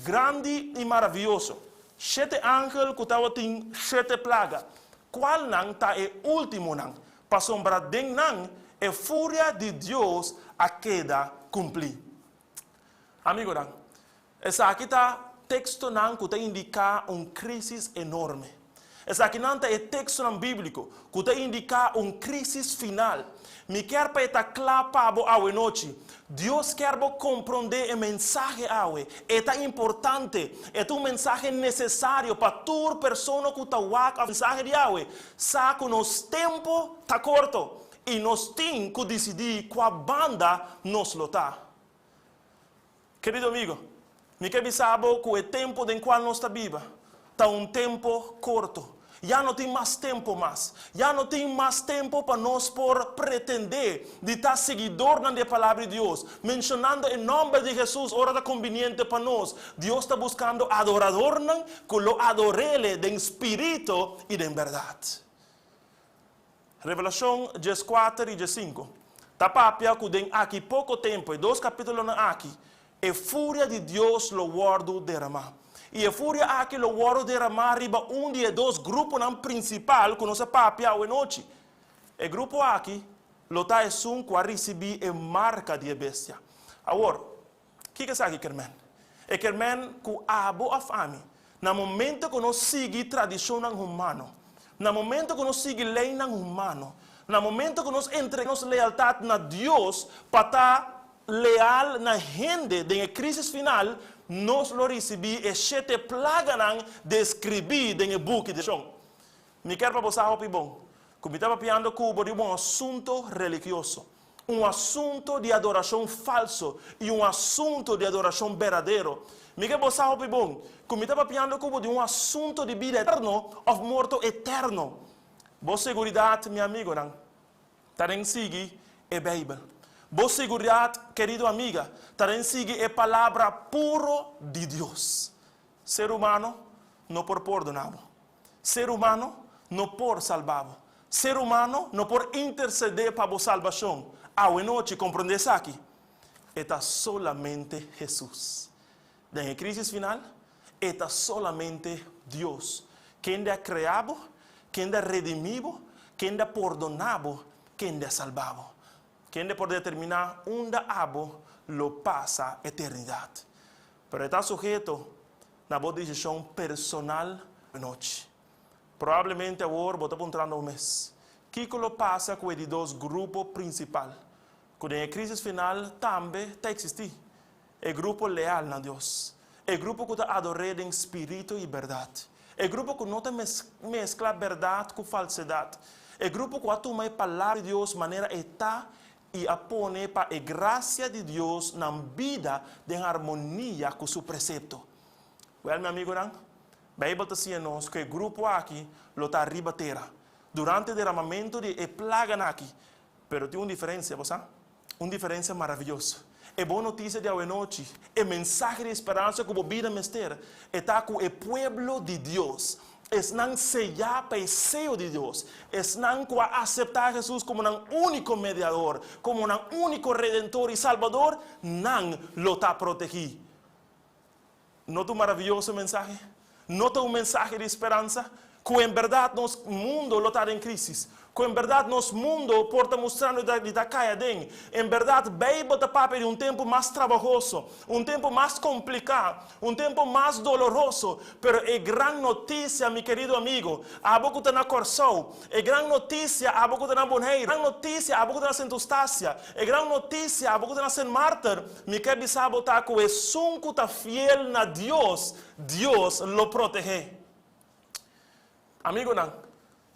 grandi i maravioso, shete angel ku tabatin shete plaga, kualnan ta e últimonan, pasobra den nan e furia di Dios a keda kumplí. Amigonan, esaki ta tekstonan ku ta indiká un krísis enorme. Esakinan ta e tekstonan bíbliko ku ta indiká un krísis final. Mi kier pa e ta kla pa bo awenochi. Dios kier bo komprondé e mensahe awe. E ta importante. E ta un mensahe nesesario pa tur persona ku ta wak e mensahe di awe sa ku nos tempu ta korto. I nos tin ku disidí kua banda nos lo ta. Kerido amigo, mi ke bisa bo ku e tempu den kual nos ta biba ta un tempu korto. Ya no tin mas tempu mas. Ya no tin mas tempu pa nos por pretendé di ta siguidornan di e Palabra di Dios, menshonando e nòmber di Hesus ora ta kumbiniente pa nos. Dios ta buskando adoradornan ku lo ador'El den spiritu i den bèrdat. Revelashon 14 i 15 ta papia ku den aki poko tempu, e dos kapítulonan aki, e furia di Dios lo wòrdu deramá. I e furia aki lo wòrdu deramá riba un di e dos gruponan prinsipal ku nos a papia awenochi. E grupo aki lo ta esun ku a risibí e marka di e bestia. Awor, kiko esaki ker men? E ker men ku abo òf ami, na momento ku nos sigui tradishonnan humano, na momento ku nos sigui leinan humano, na momento ku nos entrega nos lealtat na Dios pa ta leal na hende den e krísis final, nos lo risibí e shete plaganan deskribí den e buki di Revelashon. Mi kier pa bo sa hopi bon ku mi ta papiando ku bo di un asunto religioso, un asunto di adorashon falso i un asunto di adorashon berdadero. Mi ke bo sa hopi bon ku mi ta papiando ku bo di un asunto di bida eterno òf morto eterno. Bo seguridat, mi amigonan, ta den sigui e Beibel. Bo seguridat, kerido amiga, ta den sigui e Palabra puro di Dios. Ser humano no por pordona bo. Ser humano no por salba bo. Ser humano no por intercedé pa bo salbacion. Awenochi, comprendé esaki. E ta solamente Hesus. Den e crisis final, e ta solamente Dios, kende a crea bo, kende a redimi bo, kende a pordona bo, kende a salba bo. Kende por determina unda abo lo pasa eternidad. Pero e ta suheto na bo desishon personal anochi. Probablemente awor bo ta puntrando bo mes, Kiko lo pasa ku e di dos grupo prinsipal, ku den e krísis final tambe ta eksistí? E grupo leal na Dios. E grupo ku ta ador'é den spiritu i bèrdat. E grupo ku no ta meskla bèrdat ku falsedat. E grupo ku a tuma e Palabra di Dios manera e ta i a pone pa e grasia di Dios nan bida den harmonia ku su presepto. Wèl, mi amigunan, Beibel ta siña nos ku e grupo aki lo ta riba tera durante deramamentu di e plaganan aki. Pero tin un diferensia, bo sa? Un diferensia maravioso. E bon notisia di awenochi, e mensahe di speransa ku bo bida mester, e ta ku e pueblo di Dios, esnan seyá pa e seyo di Dios, esnan ku a aseptá Hesus komo nan úniko Mediador, komo nan úniko Redentor i Salbador, nan lo ta protegí. No ta un maravioso mensahe? No ta un mensahe di speransa? Ku en bèrdat nos mundo lo ta den krísis. Ku en bèrdat nos mundo por ta mustrando di ta kai aden. En bèrdat Beibel ta papia di un tempu mas trabahoso, un tempu mas kompliká, un tempu mas doloroso. Pero e gran notisia, mi kerido amigo, abo ku ta na Kòrsou, e gran notisia, abo ku ta na Boneiru, e gran notisia, abo ku ta na Sint Eustatia, e gran notisia, abo ku ta na Sint Maarten, Mi ke bisa bo ta ku esun ku ta fiel na Dios, Dios lo proteh'é. Amigunan,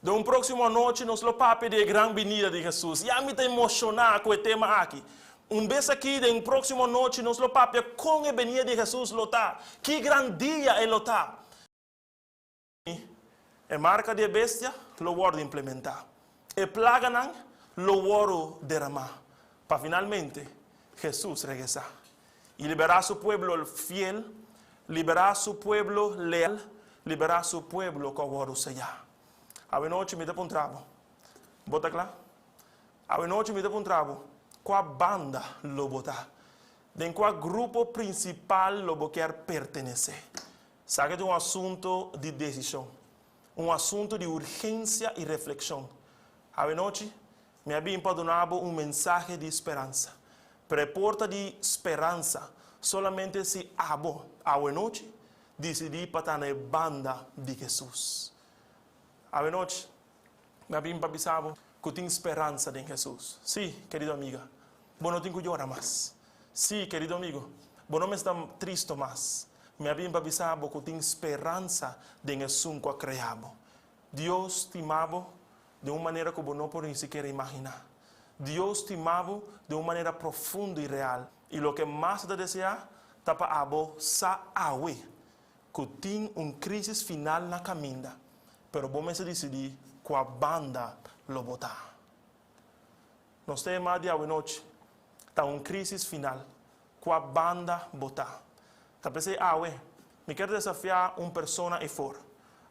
den un próksimo anochi nos lo papia di e gran binida di Hesus. Ya mi ta emoshoná ku e tema aki. Un bes aki den un próksimo anochi nos lo papia kon e binida di Hesus lo ta, ki gran dia e lo ta. E marka di e bestia lo wòrdu implementá. E plaganan lo wòrdu deramá, pa finalmente Hesus regresá i liberá su pueblo fiel, liberá su pueblo leal, liberá su pueblo ku a wòrdu seyá. Awenochi mi ta puntra bo, Bo ta kla? Awenochi mi ta puntra bo, Kua banda lo bo ta? Den kua grupo prinsipal lo bo kier pertenesé? Sa ke ta un asunto di desishon, un asunto di urgensia i reflekshon. Awenochi, mi a bin pa duna bo un mensahe di speransa. Pero e por ta di speransa solamente si abo, awenochi, disidí pa ta na e banda di Hesus. Awenochi, mi a bin pa bisa bo ku tin speransa den Hesus. Sí, kerido amiga, bo no tin ku yora mas. Sí, kerido amigo, bo no mester ta tristo mas. Mi a bin pa bisa bo ku tin speransa den esun ku a krea bo. Dios stima bo den un manera ku bo no por ni sikiera imaginá. Dios stima bo di un manera profundo i real. I loke mas e ta deseá ta pa abo sa awe ku tin un krísis final na kaminda, pero bo mester disidí kua banda lo bo ta. Nos tema di awenochi ta un krísis final, kua banda bo ta? Ta p'esei awe mi kier desafiá un persona efor,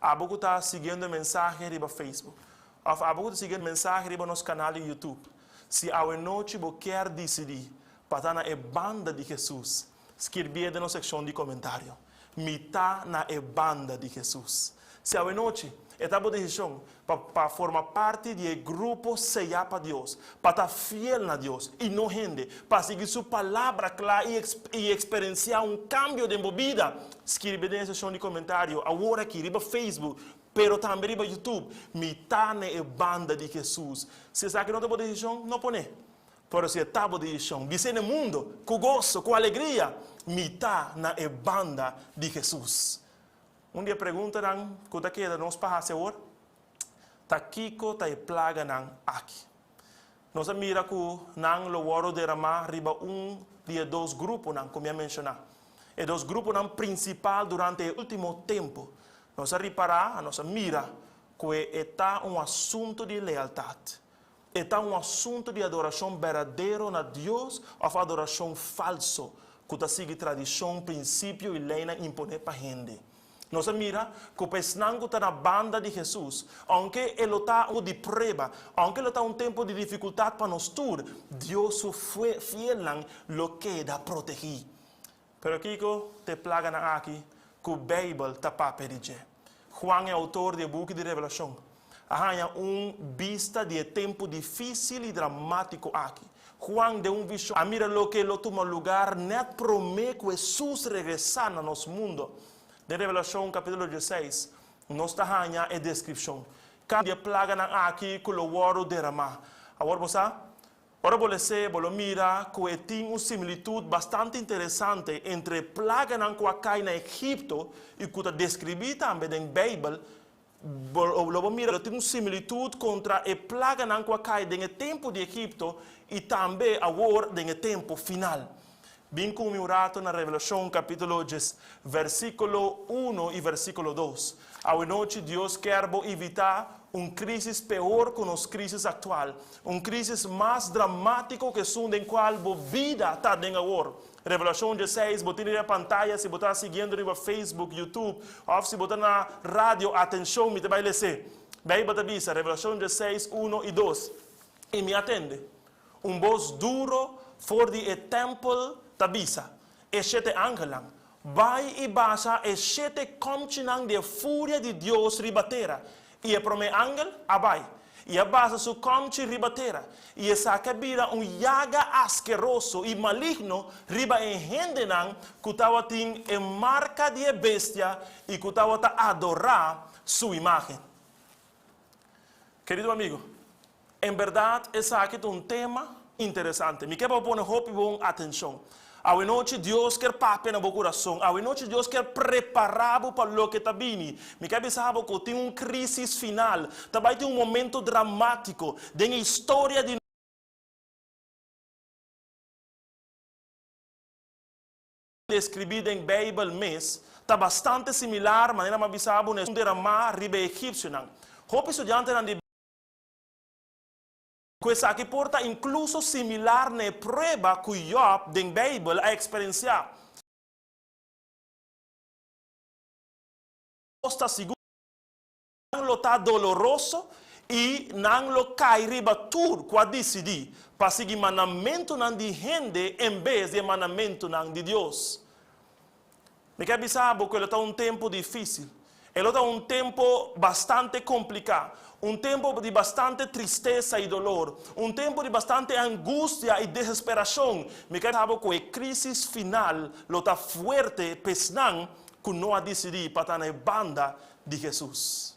abo ku ta siguiendo e mensahe riba Facebook òf abo ku ta sigui e mensahe riba nos kanal di YouTube, si awenochi bo kier disidí pa ta na e banda di Hesus, skirbié den nos sekshon di komentario, Mi ta na e banda di Hesus. Si awenochi e ta bo desishon pa pa forma parti di e grupo seyá pa Dios, pa ta fiel na Dios i no hende, pa sigui su Palabra kla i i eksperensiá un kambio den bo bida, skirbi den e sekshon di komentario awor aki riba Facebook, pero tambe riba YouTube, Mi ta na e banda di Hesus. Si esaki no ta bo desishon, no pon'é. Pero si e ta bo desishon, bis'é na e mundo, ku goso, ku alegria, Mi ta na e banda di Hesus. Un di e preguntanan ku ta keda nos pa hasi awor ta kiko ta e plaganan aki. Nos a mira ku nan lo wòrdu deramá riba un di e dos gruponan ku mi a menshoná. E dos gruponan prinsipal durante e último tempu. Nos a ripará, nos a mira ku e ta un asuntu di lealtat. E ta un asuntu di adorashon berdadero na Dios òf adorashon falso ku ta sigui tradishon, prinsipio i leinan imponé pa hende? Nos a mira ku pa esnan ku ta na banda di Hesus, ounke e lo ta un di prueba, ounke lo ta un tempu di difikultat pa nos tur, Dios su fielnan lo keda protegí. Pero kiko ta e plaganan aki ku Beibel ta papia di dje? Juan, e outor di e buki di Revelashon, a haña un bista di e tempu difísil i dramátiko aki. Juan, den un vishon, a mira loke lo tuma lugar nèt promé ku Hesus regresá na nos mundu. Den Revelashon kapítulo dieseis, nos ta haña e deskripshon. Kada di e plaganan aki ku lo wòrdu deramá. Awor bo sa? Ora bo les'é, bo lo mira ku e tin un similitut bastante interesante entre e plaganan ku a kai na Egipto i ku ta deskribí tambe den Beibel. Bo lo bo mira lo tin un similitut kontra e plaganan ku a kai den e tempu di Egipto i tambe awor den e tempu final. Bin ku mi un rato na Revelashon kapítulo djes, versíkulo uno i versíkulo dos. Awenochi Dios kier bo evitá un krísis peor ku nos krísis aktual, un krísis mas dramátiko ku esun den kual bo bida ta den awor. Revelashon djeseis, bo tin riba pantaya si bo ta siguiendo riba Facebook, YouTube, òf si bo ta na radio, atenshon, mi ta bai les'é. Beibel ta bisa, Revelashon djeseis, uno i dos, I mi a tende Un bos duro for di e tèmpel ta bisa e shete angelnan, Bai i basha e shete kòmchinan di e furia di Dios riba tera. I e promé angel a bai, i a basha su kòmchi riba tera, i esaki a bira un yaga askeroso i maligno riba e hendenan ku tabatin e marka di e bestia i ku tabata adorá su imágen. Kerido amigo, En bèrdat esaki ta un tema interesante. Mi ke pa bo pone hopi bon atenshon. Awenochi Dios kier papia na bo kurason. Awenochi Dios kier prepará bo pa loke ta bini. Mi ke bisa bo ku tin un krísis final. Ta bai tin un momento dramátiko den e historia di. Deskribí den Beibel mes ta bastante similar manera mi a bisa bo na esun deramá riba e egipsionan. Hopi studiantenan di. Ku esaki por ta inkluso similar na e prueba ku Yòb den Beibel a eksperensiá. Nos ta sigur ku nan lo ta doloroso i nan lo kai riba tur ku a disidí pa sigui mandamentunan di hende en bes di e mandamentunan di Dios. Mi ke bisa bo ku e lo ta un tempu difísil. E lo ta un tempu bastante kompliká, un tempu di bastante tristesa i dolor, un tempu di bastante angustia i desesperashon. Mi ke bisa bo ku e krísis final lo ta fuerte pa esnan ku no a disidí pa ta na e banda di Hesus.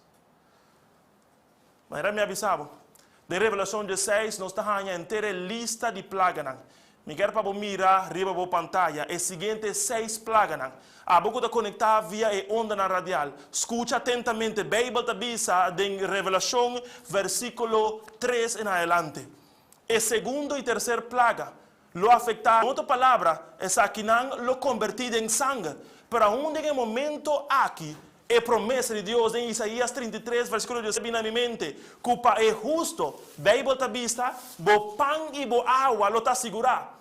Manera mi a bisa bo, den Revelashon dieseis nos ta haña henter e lista di plaganan. Mi kier pa bo mira riba bo pantaya e siguiente seis plaganan. Abo ku ta konektá via e ondanan radial, skucha atentamente. Beibel ta bisa den Revelashon versíkulo tres en adelante. E segundo i terser plaga lo afektá, den otro palabra, esakinan lo kombertí den sanger. Pero aun den e momento aki, e promesa di Dios den Isaías 33 versíkulo 17 a bini na mi mente, ku pa e husto, Beibel ta bisa, bo pan i bo awa lo ta sigurá.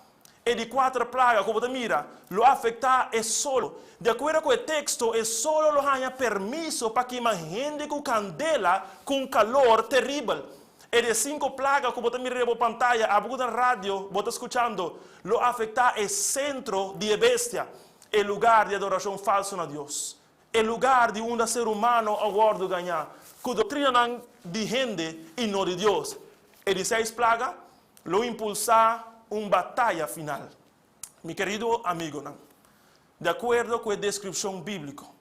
E di kuater plaga ku bo ta mira lo afektá e solo. Di akuerdo ku e teksto, e solo lo haña permiso pa kima hende ku kandela ku un kalor teribel. E di sinku plaga ku bo ta mira riba bo pantaya, abo ku ta na radio bo ta skuchando, lo afektá e sentro di e bestia, e lugar di adorashon falsu na Dios, e lugar di unda ser humano a wòrdu gañá ku doktrinanan di hende i no di Dios. E di seis plaga lo impulsá un bataya final. Mi kerido amigonan, di akuerdo ku e deskripshon bíbliko,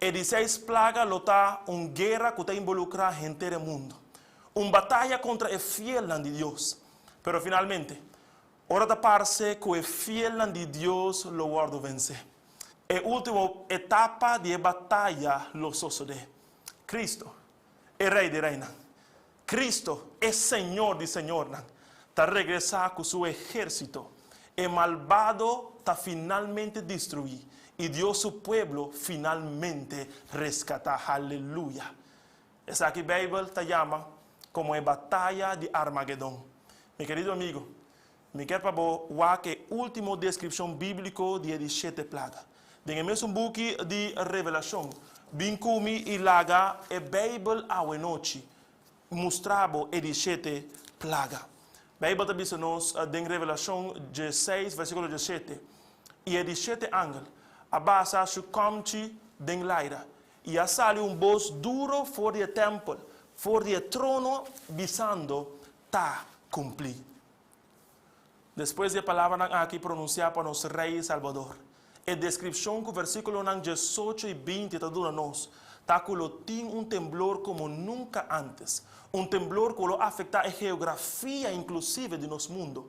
e di seis plaga lo ta un guera ku ta inbolukrá henter e mundu, un bataya kontra e fielnan di Dios. Pero finalmente, ora ta parse ku e fielnan di Dios lo wòrdu vensé, e último etapa di e bataya lo sosodé. Kristu, e Rei di reinan, Cristo, e Señor di señornan, ta regresá cu su ehército. E malbado ta finalmente destruí i Dios su pueblo finalmente rescatá. Haleluya! Esaki Bijbel ta yama como e bataya di Armagedon. Mi kerido amigo, mi kier pa bo wak e último descripcion bíblico di e di shete plaga. Den e mesun buki di Revelacion, bin cu mi i laga e Bijbel awenochi mustra bo e di shete plaga. Bijbel ta bisa nos den Revelacion dieseis versiculo diesshete, I e di shete angel a basa su comchi den laira, i a sali un bos duro for di e tempel, for di e trono, bisando, Ta cumplí. Despues di e palabranan aki pronunsiá pa nos Rei i Salbador, e deskripshon ku versíkulonan diesocho i binti ta duna nos ta ku lo tin un temblor komo nunka ántes, un temblor ku lo afektá e geografia inklusive di nos mundu.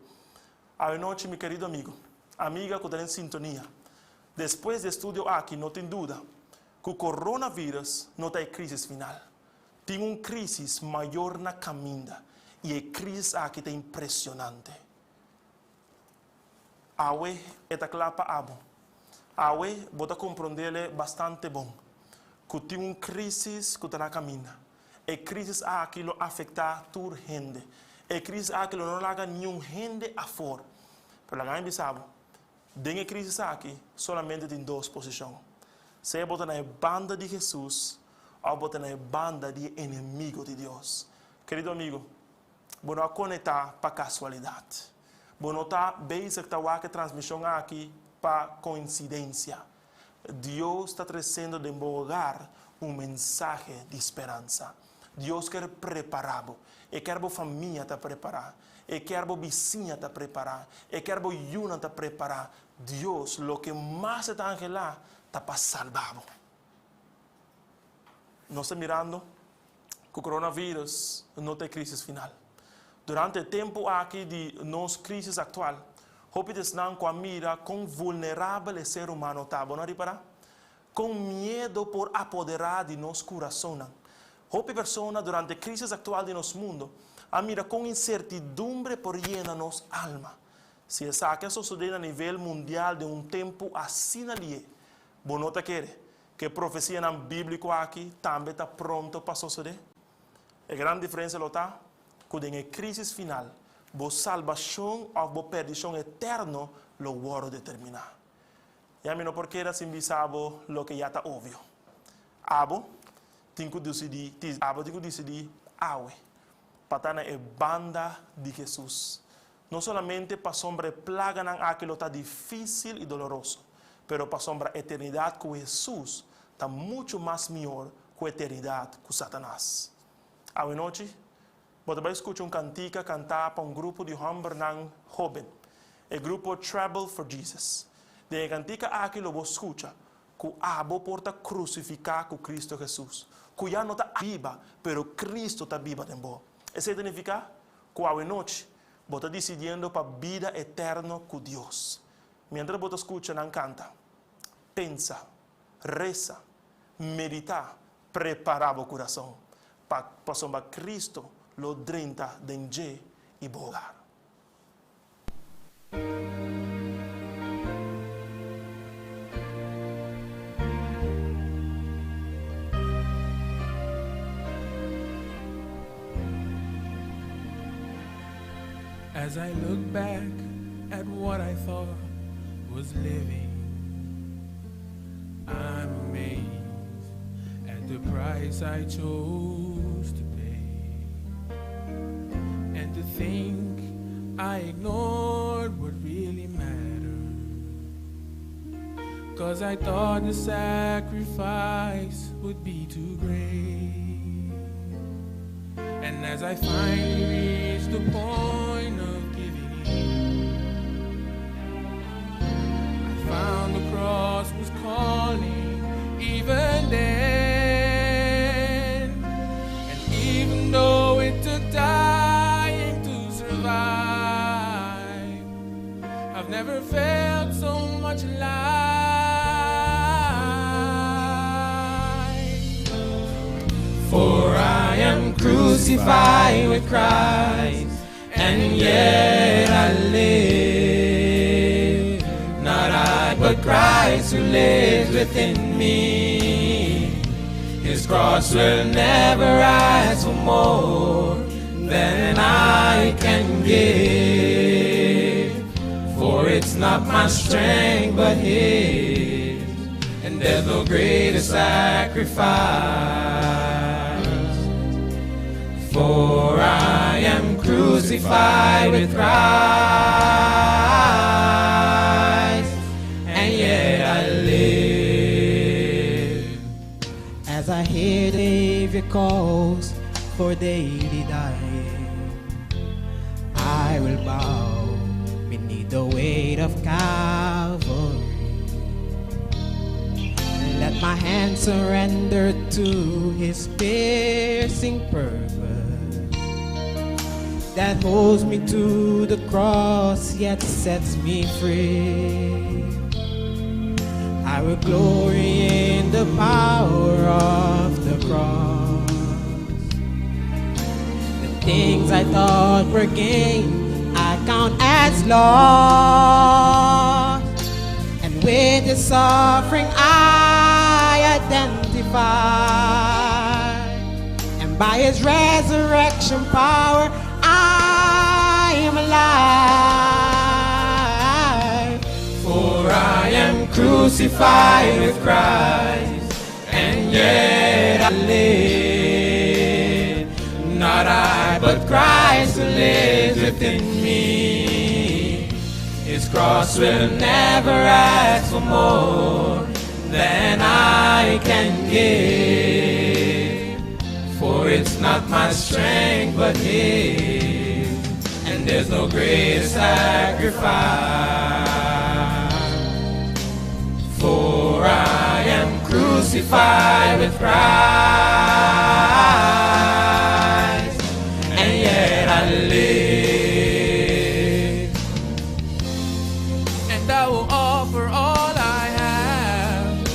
Awenochi, mi kerido amigu, amiga ku ta den sintonia, despues di e studio aki no tin duda ku coronavirus no ta e krísis final. Tin un crisis mayor na caminda y e crisis aki ta impresionante. Awe e ta cla pa abo. Awe bo ta comprondele bastante bon cu tin un crisis cu ta na caminda. E crisis aki lo afecta tur hende. E crisis aki lo no laga niun hende afor. Pero laga mi bisa bo, den e crisis aki solamente tin dos posicion. Sea bo ta na e banda di Jesus Òf bo ta na e banda di e enemigo di Dios? Kerido amigo, bo no a konektá pa kasualidat. Bo no ta bezig ta wak e transmishon aki pa koinsidensia. Dios ta tresendo den bo hogar un mensahe di speransa. Dios kier prepará bo. E kier bo famia ta prepará. E kier bo bisiña ta prepará. E kier bo yunan ta prepará. Dios loke mas e ta anhelá ta pa salba bo. Nos ta mirando ku coronavirus no ta e crisis final. Durante e tempu aki di nos crisis aktual, hopi di esnan ku a mira kon vulnerabel e ser humano ta. Bo no a ripará? Kon miedo por apoderá di nos kurasonnan. Hopi persona durante e crisis aktual di nos mundo a mira kon insertidumbre por yena nos alma. Si esaki a sosodé na nivel mundial den un tempu asina lié, Bo no ta kere ku e profesianan bíbliko aki tambe ta pronto pa sosodé? E gran diferensia lo ta ku den e krísis final, bo salbashon òf bo pèrdishon eterno lo wòrdu determiná. Ya mi no por keda sin bisa bo loke ya ta obvio. Abo tin ku disidí, abo tin ku disidí awe pa ta na e banda di Hesus. No solamente pasobra e plaganan aki lo ta difísil i doloroso, pero pasobra eternidat ku Hesus ta muchu mas mihor ku eternidat ku Satanas. Awenochi, bo ta bai skucha un kantika kantá pa un grupo di hòmbernan hóben, e grupo Treble for Jesus. Den e kantika aki lo bo skucha ku abo por ta krusifiká ku Kristu Hesus, ku ya no ta abo biba, pero Kristu ta biba den bo. Esei ta nifiká ku awenochi bo ta disidiendo pa bida eterno ku Dios. Miéntras bo ta skucha nan kanta, pensa, resa, meditá, prepará bo kurason pa pasobra Kristu lo drenta den dje i bo hogar. As I look back at what I thought was living, I'm amazed at the price I chose to pay. And to think I ignored what really mattered. Cause I thought the sacrifice would be too great. And as I finally reached the point of giving in, I found the cross was calling even then. And even though it took dying to survive, I've never felt so much alive. For I am crucified with Christ, and yet I live. Not I, but Christ who lives within me. His cross will never ask for more than I can give. For it's not my strength, but His, and there's no greater sacrifice. For I am crucified with Christ, and yet I live. As I hear the Savior calls for daily dying, I will bow beneath the weight of Calvary. Let my hand surrender to His piercing purpose that holds me to the cross yet sets me free. I will glory in the power of the cross. The things I thought were gain, I count as loss. And with the suffering I identify. And by his resurrection power, I am alive. For I am crucified with Christ, and yet I live. Not I, but Christ who lives within me. His cross will never ask for more than I can give. For it's not my strength, but His, and there's no greater sacrifice. For I am crucified with Christ, and yet I live. And I will offer all I have,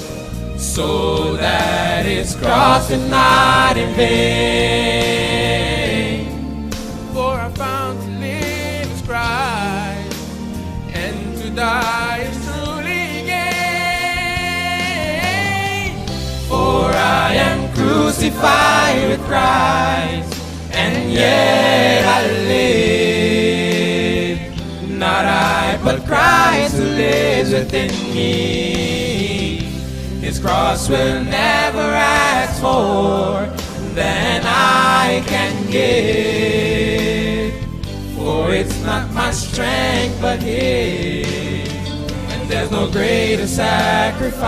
so that His cross is not in vain. For I found to live is Christ, and to die is truly gain. For I am crucified with Christ, and yet I live. Not I, but Christ who lives within me. His cross will never ask for than I can give. For it's not my strength, but His, and there's no greater sacrifice.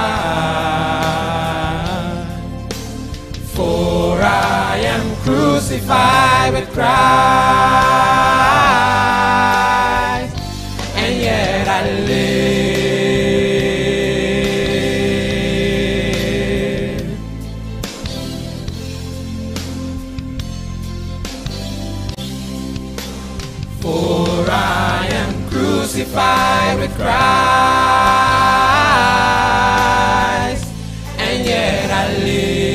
For I am crucified with Christ, and yet I live. For I am crucified with Christ, and yet I live.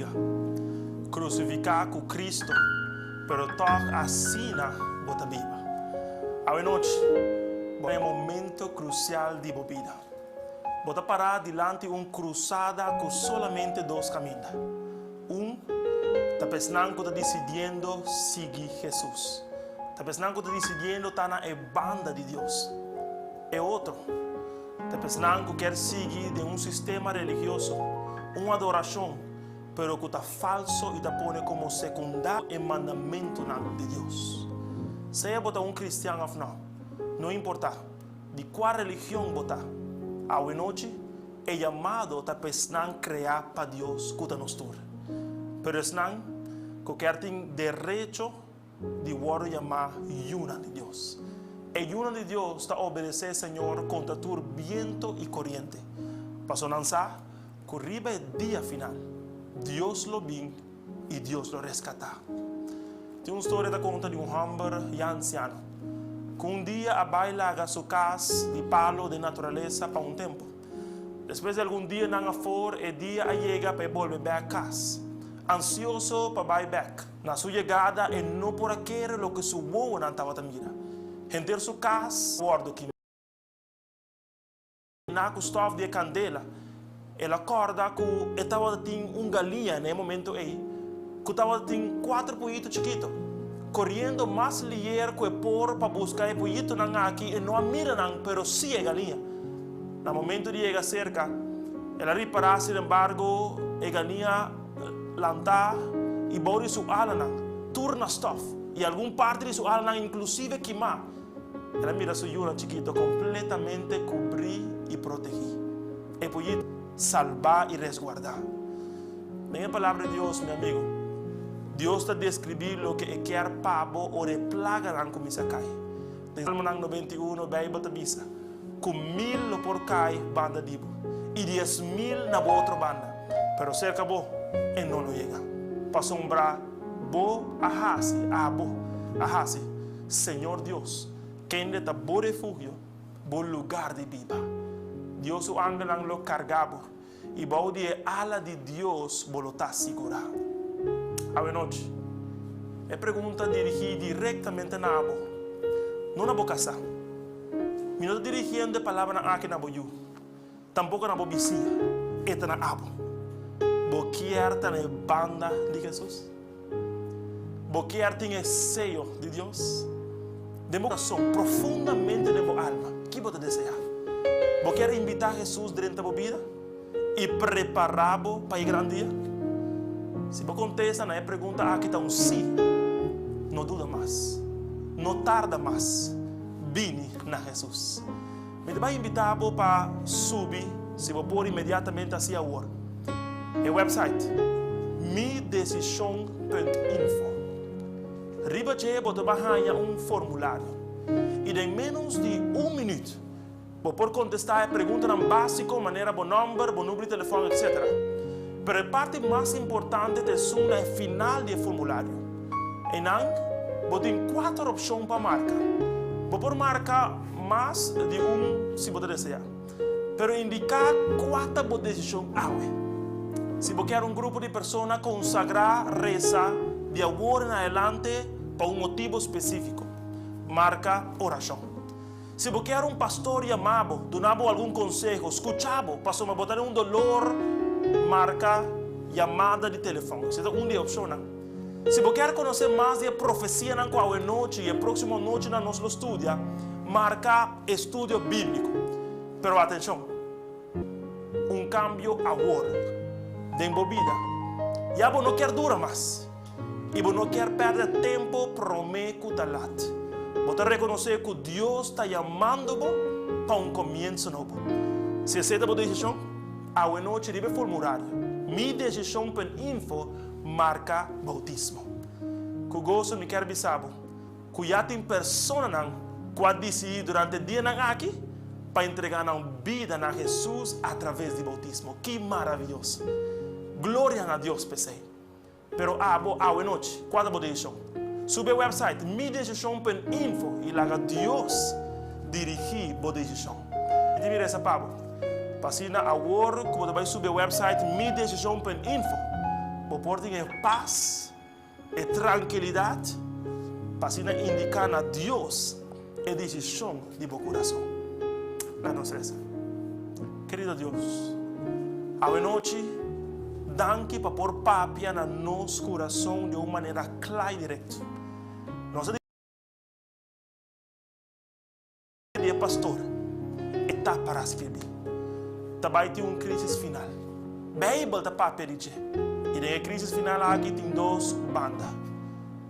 amiga. Krusifiká ku Kristu, pero tòg asina bo ta biba. Awe nochi, bo ta den e momento krusial di bo bida. Bo ta pará dilanti un krusada ku solamente dos kaminda. Un ta pa esnan ku ta disidiendo sigui Hesus. Ta pa esnan ku ta disidiendo ta na e banda di Dios. E otro ta pa esnan ku kier sigui den un sistema religioso, un adorashon, pero ku ta falso i ta pone komo sekundario e mandamentunan di Dios. Sea bo ta un kristian òf nò, no importá di kua religion bo ta, awenochi e yamado ta pa esnan kreá pa Dios ku ta nos tur. Pero esnan ku kier tin derecho di wòrdu yamá yunan di Dios. E yunan di Dios ta obedesé Señor kontra tur biento i koriente, pasobra nan sa ku riba e dia final Dios lo bin i Dios lo reskatá. Tin un storia ta konta di un hòmber ya ansiano ku un dia a bai laga su kas di palu den naturalesa pa un tempu. Despues di algun dianan afor e dia a yega pa e bolbe bèk kas, ansioso pa bai bèk. Na su yegada e no por a kere loke su wowonan tabata mira. Henter su kas a wòrdu kimá ku stòf di e kandela. El a kòrda ku e tabata tin un galiña na e momento ei ku tabata tin kuater puyito chikito. Koriendo mas lier ku e por pa buska e puyitonan aki e no a mira nan pero sí e galiña. Na momento di yega serka el a ripará sinembargo e galiña Lantá i bou di su alanan, tur na stòf, i algun parti di su alanan inklusive kimá. El a mira su yunan chikito kompletamente kubrí i protegí. E poyit salbá i resguardá. Den e Palabra di Dios, mi amigu, Dios ta deskribí loke e kier pa bo ora e plaganan kuminsá kai. Den Salmonan 91, Beibel ta bisa ku mil lo por kai banda di bo i 10,000 na bo otro banda, pero serka bo e no lo yega. Pasobra bo a hasi, abo a hasi, Señor Dios, kende ta bo refugio, bo lugar di biba. Dios su angelnan lo karga bo, i bou di e ala di Dios bo lo ta sigurá. Awenochi, e pregunta dirigí direktamente na abo, no na bo kasá. Mi no ta dirigiendo e palabranan aki na bo yu, tampoko na bo bisiña, e ta na abo. Bo kier ta na e banda di Hesus? Bo kier tin e seyo di Dios? Den bo kurason, profundamente den bo alma, ki bo ta deseá? Bo kier invitá Hesus drenta bo bida i prepará bo pa e gran dia? Si bo kontesta na e pregunta aki ta un sí, no duda mas. No tarda mas. Bini na Hesus. Mi ta bai invitá bo pa subi, si bo por inmediatamente hasi awor, e website midecision.info. Riba dje bo ta bai haña un formulario i den ménos di un minüt bo por kontestá e preguntanan básiko manera bo nòmber, bo número di telefòn, etcétera. Pero e parti mas importante ta esun na e final di e formulario. Einan bo tin kuater opshon pa marka. Bo por marka mas di un si bo ta deseá. Pero indiká kua ta bo desishon awe. Si bo kier un grupo di persona konsagrá resa di awor en adelante pa un motibu spesífiko, marka orashon. Si bo kier un pastor yama bo, duna bo algun konseho, skucha bo pasobra bo ta den un dolor, marka yamada di telefòn. Esei ta un di e opshonnan. Si bo kier konosé mas di e profesianan ku awe nochi i e próksimo nochinan nos lo studia, marka Estudio Bíbliko. Pero atenshon! Un kambio awor den bo bida. Ya bo no kier dura mas i bo no kier pèrdè tempu promé ku ta lat. Bo ta rekonosé ku Dios ta yamando bo pa un komienso nobo. Si esei ta bo desishon, awe nochi riba e formulario Mi Desishon Pen Info marka boutismo. Ku goso mi kier bisa bo ku ya tin personanan ku a disidí durante e dianan aki pa entregá nan bida na Hesus atraves di boutismo. Ki maravioso! Gloria na Dios p'esei! Pero abo awe nochi, kua ta bo desishon? Subi e website midesishon.info i laga Dios dirigí bo desishon. Mi ta mira esa pa bo. Pa asina awor ku bo ta bai subi e website midesishon.info. Bo por tin e pas, e trankilidat, pa asina indiká na Dios e desishon di bo kurason. Laga nos resa. Kerido Dios, awe nochi danki pa por papia na nos kurason di un manera kla i direkto. Nos a di e pastor, e ta para skirbi. Ta bai tin un crisis final. Bijbel ta papia di dje. I den e crisis final aki tin dos banda.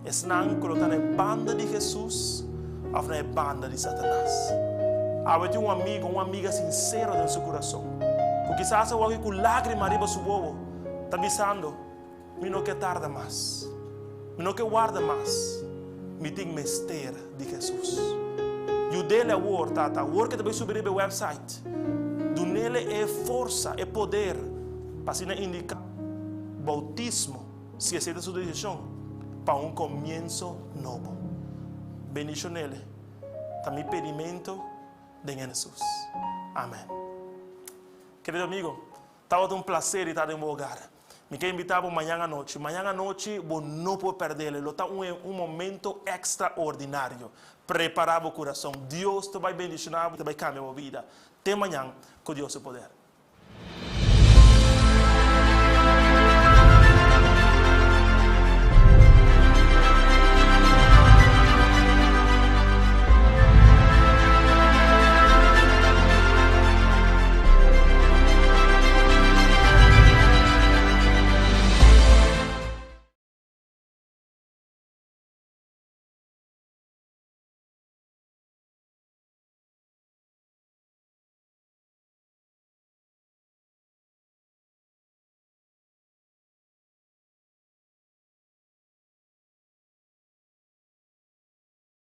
Esnan cu lo ta na e banda di Jesus of na e banda di Satanas. Awe tin un amigo, un amiga sincero den su curason, cu kisas a wak cu lagrima riba su wowo, ta bisando, Mi no ke tarda mas. Mi no ke warda mas. Mi tin mester di Hesus. Yud'el awor, Tata, awor ke ta bai subi riba e website. Dun'el e forsa, e poder, pa asina indiká boutismo, si esei ta su desishon, pa un komienso nobo. Bendishon'el. Ta mi pedimentu den Hesus. Amen. Kerido amigo, tabata un plaser di ta den bo hogar. Mi ke invitá bo mañan anochi. Mañan anochi bo no por pèrdè'l. Lo ta un un momento ekstraordinario. Prepará bo kurason. Dios ta bai bendishoná bo i ta bai kambia bo bida. Te mañan, ku Dios su poder.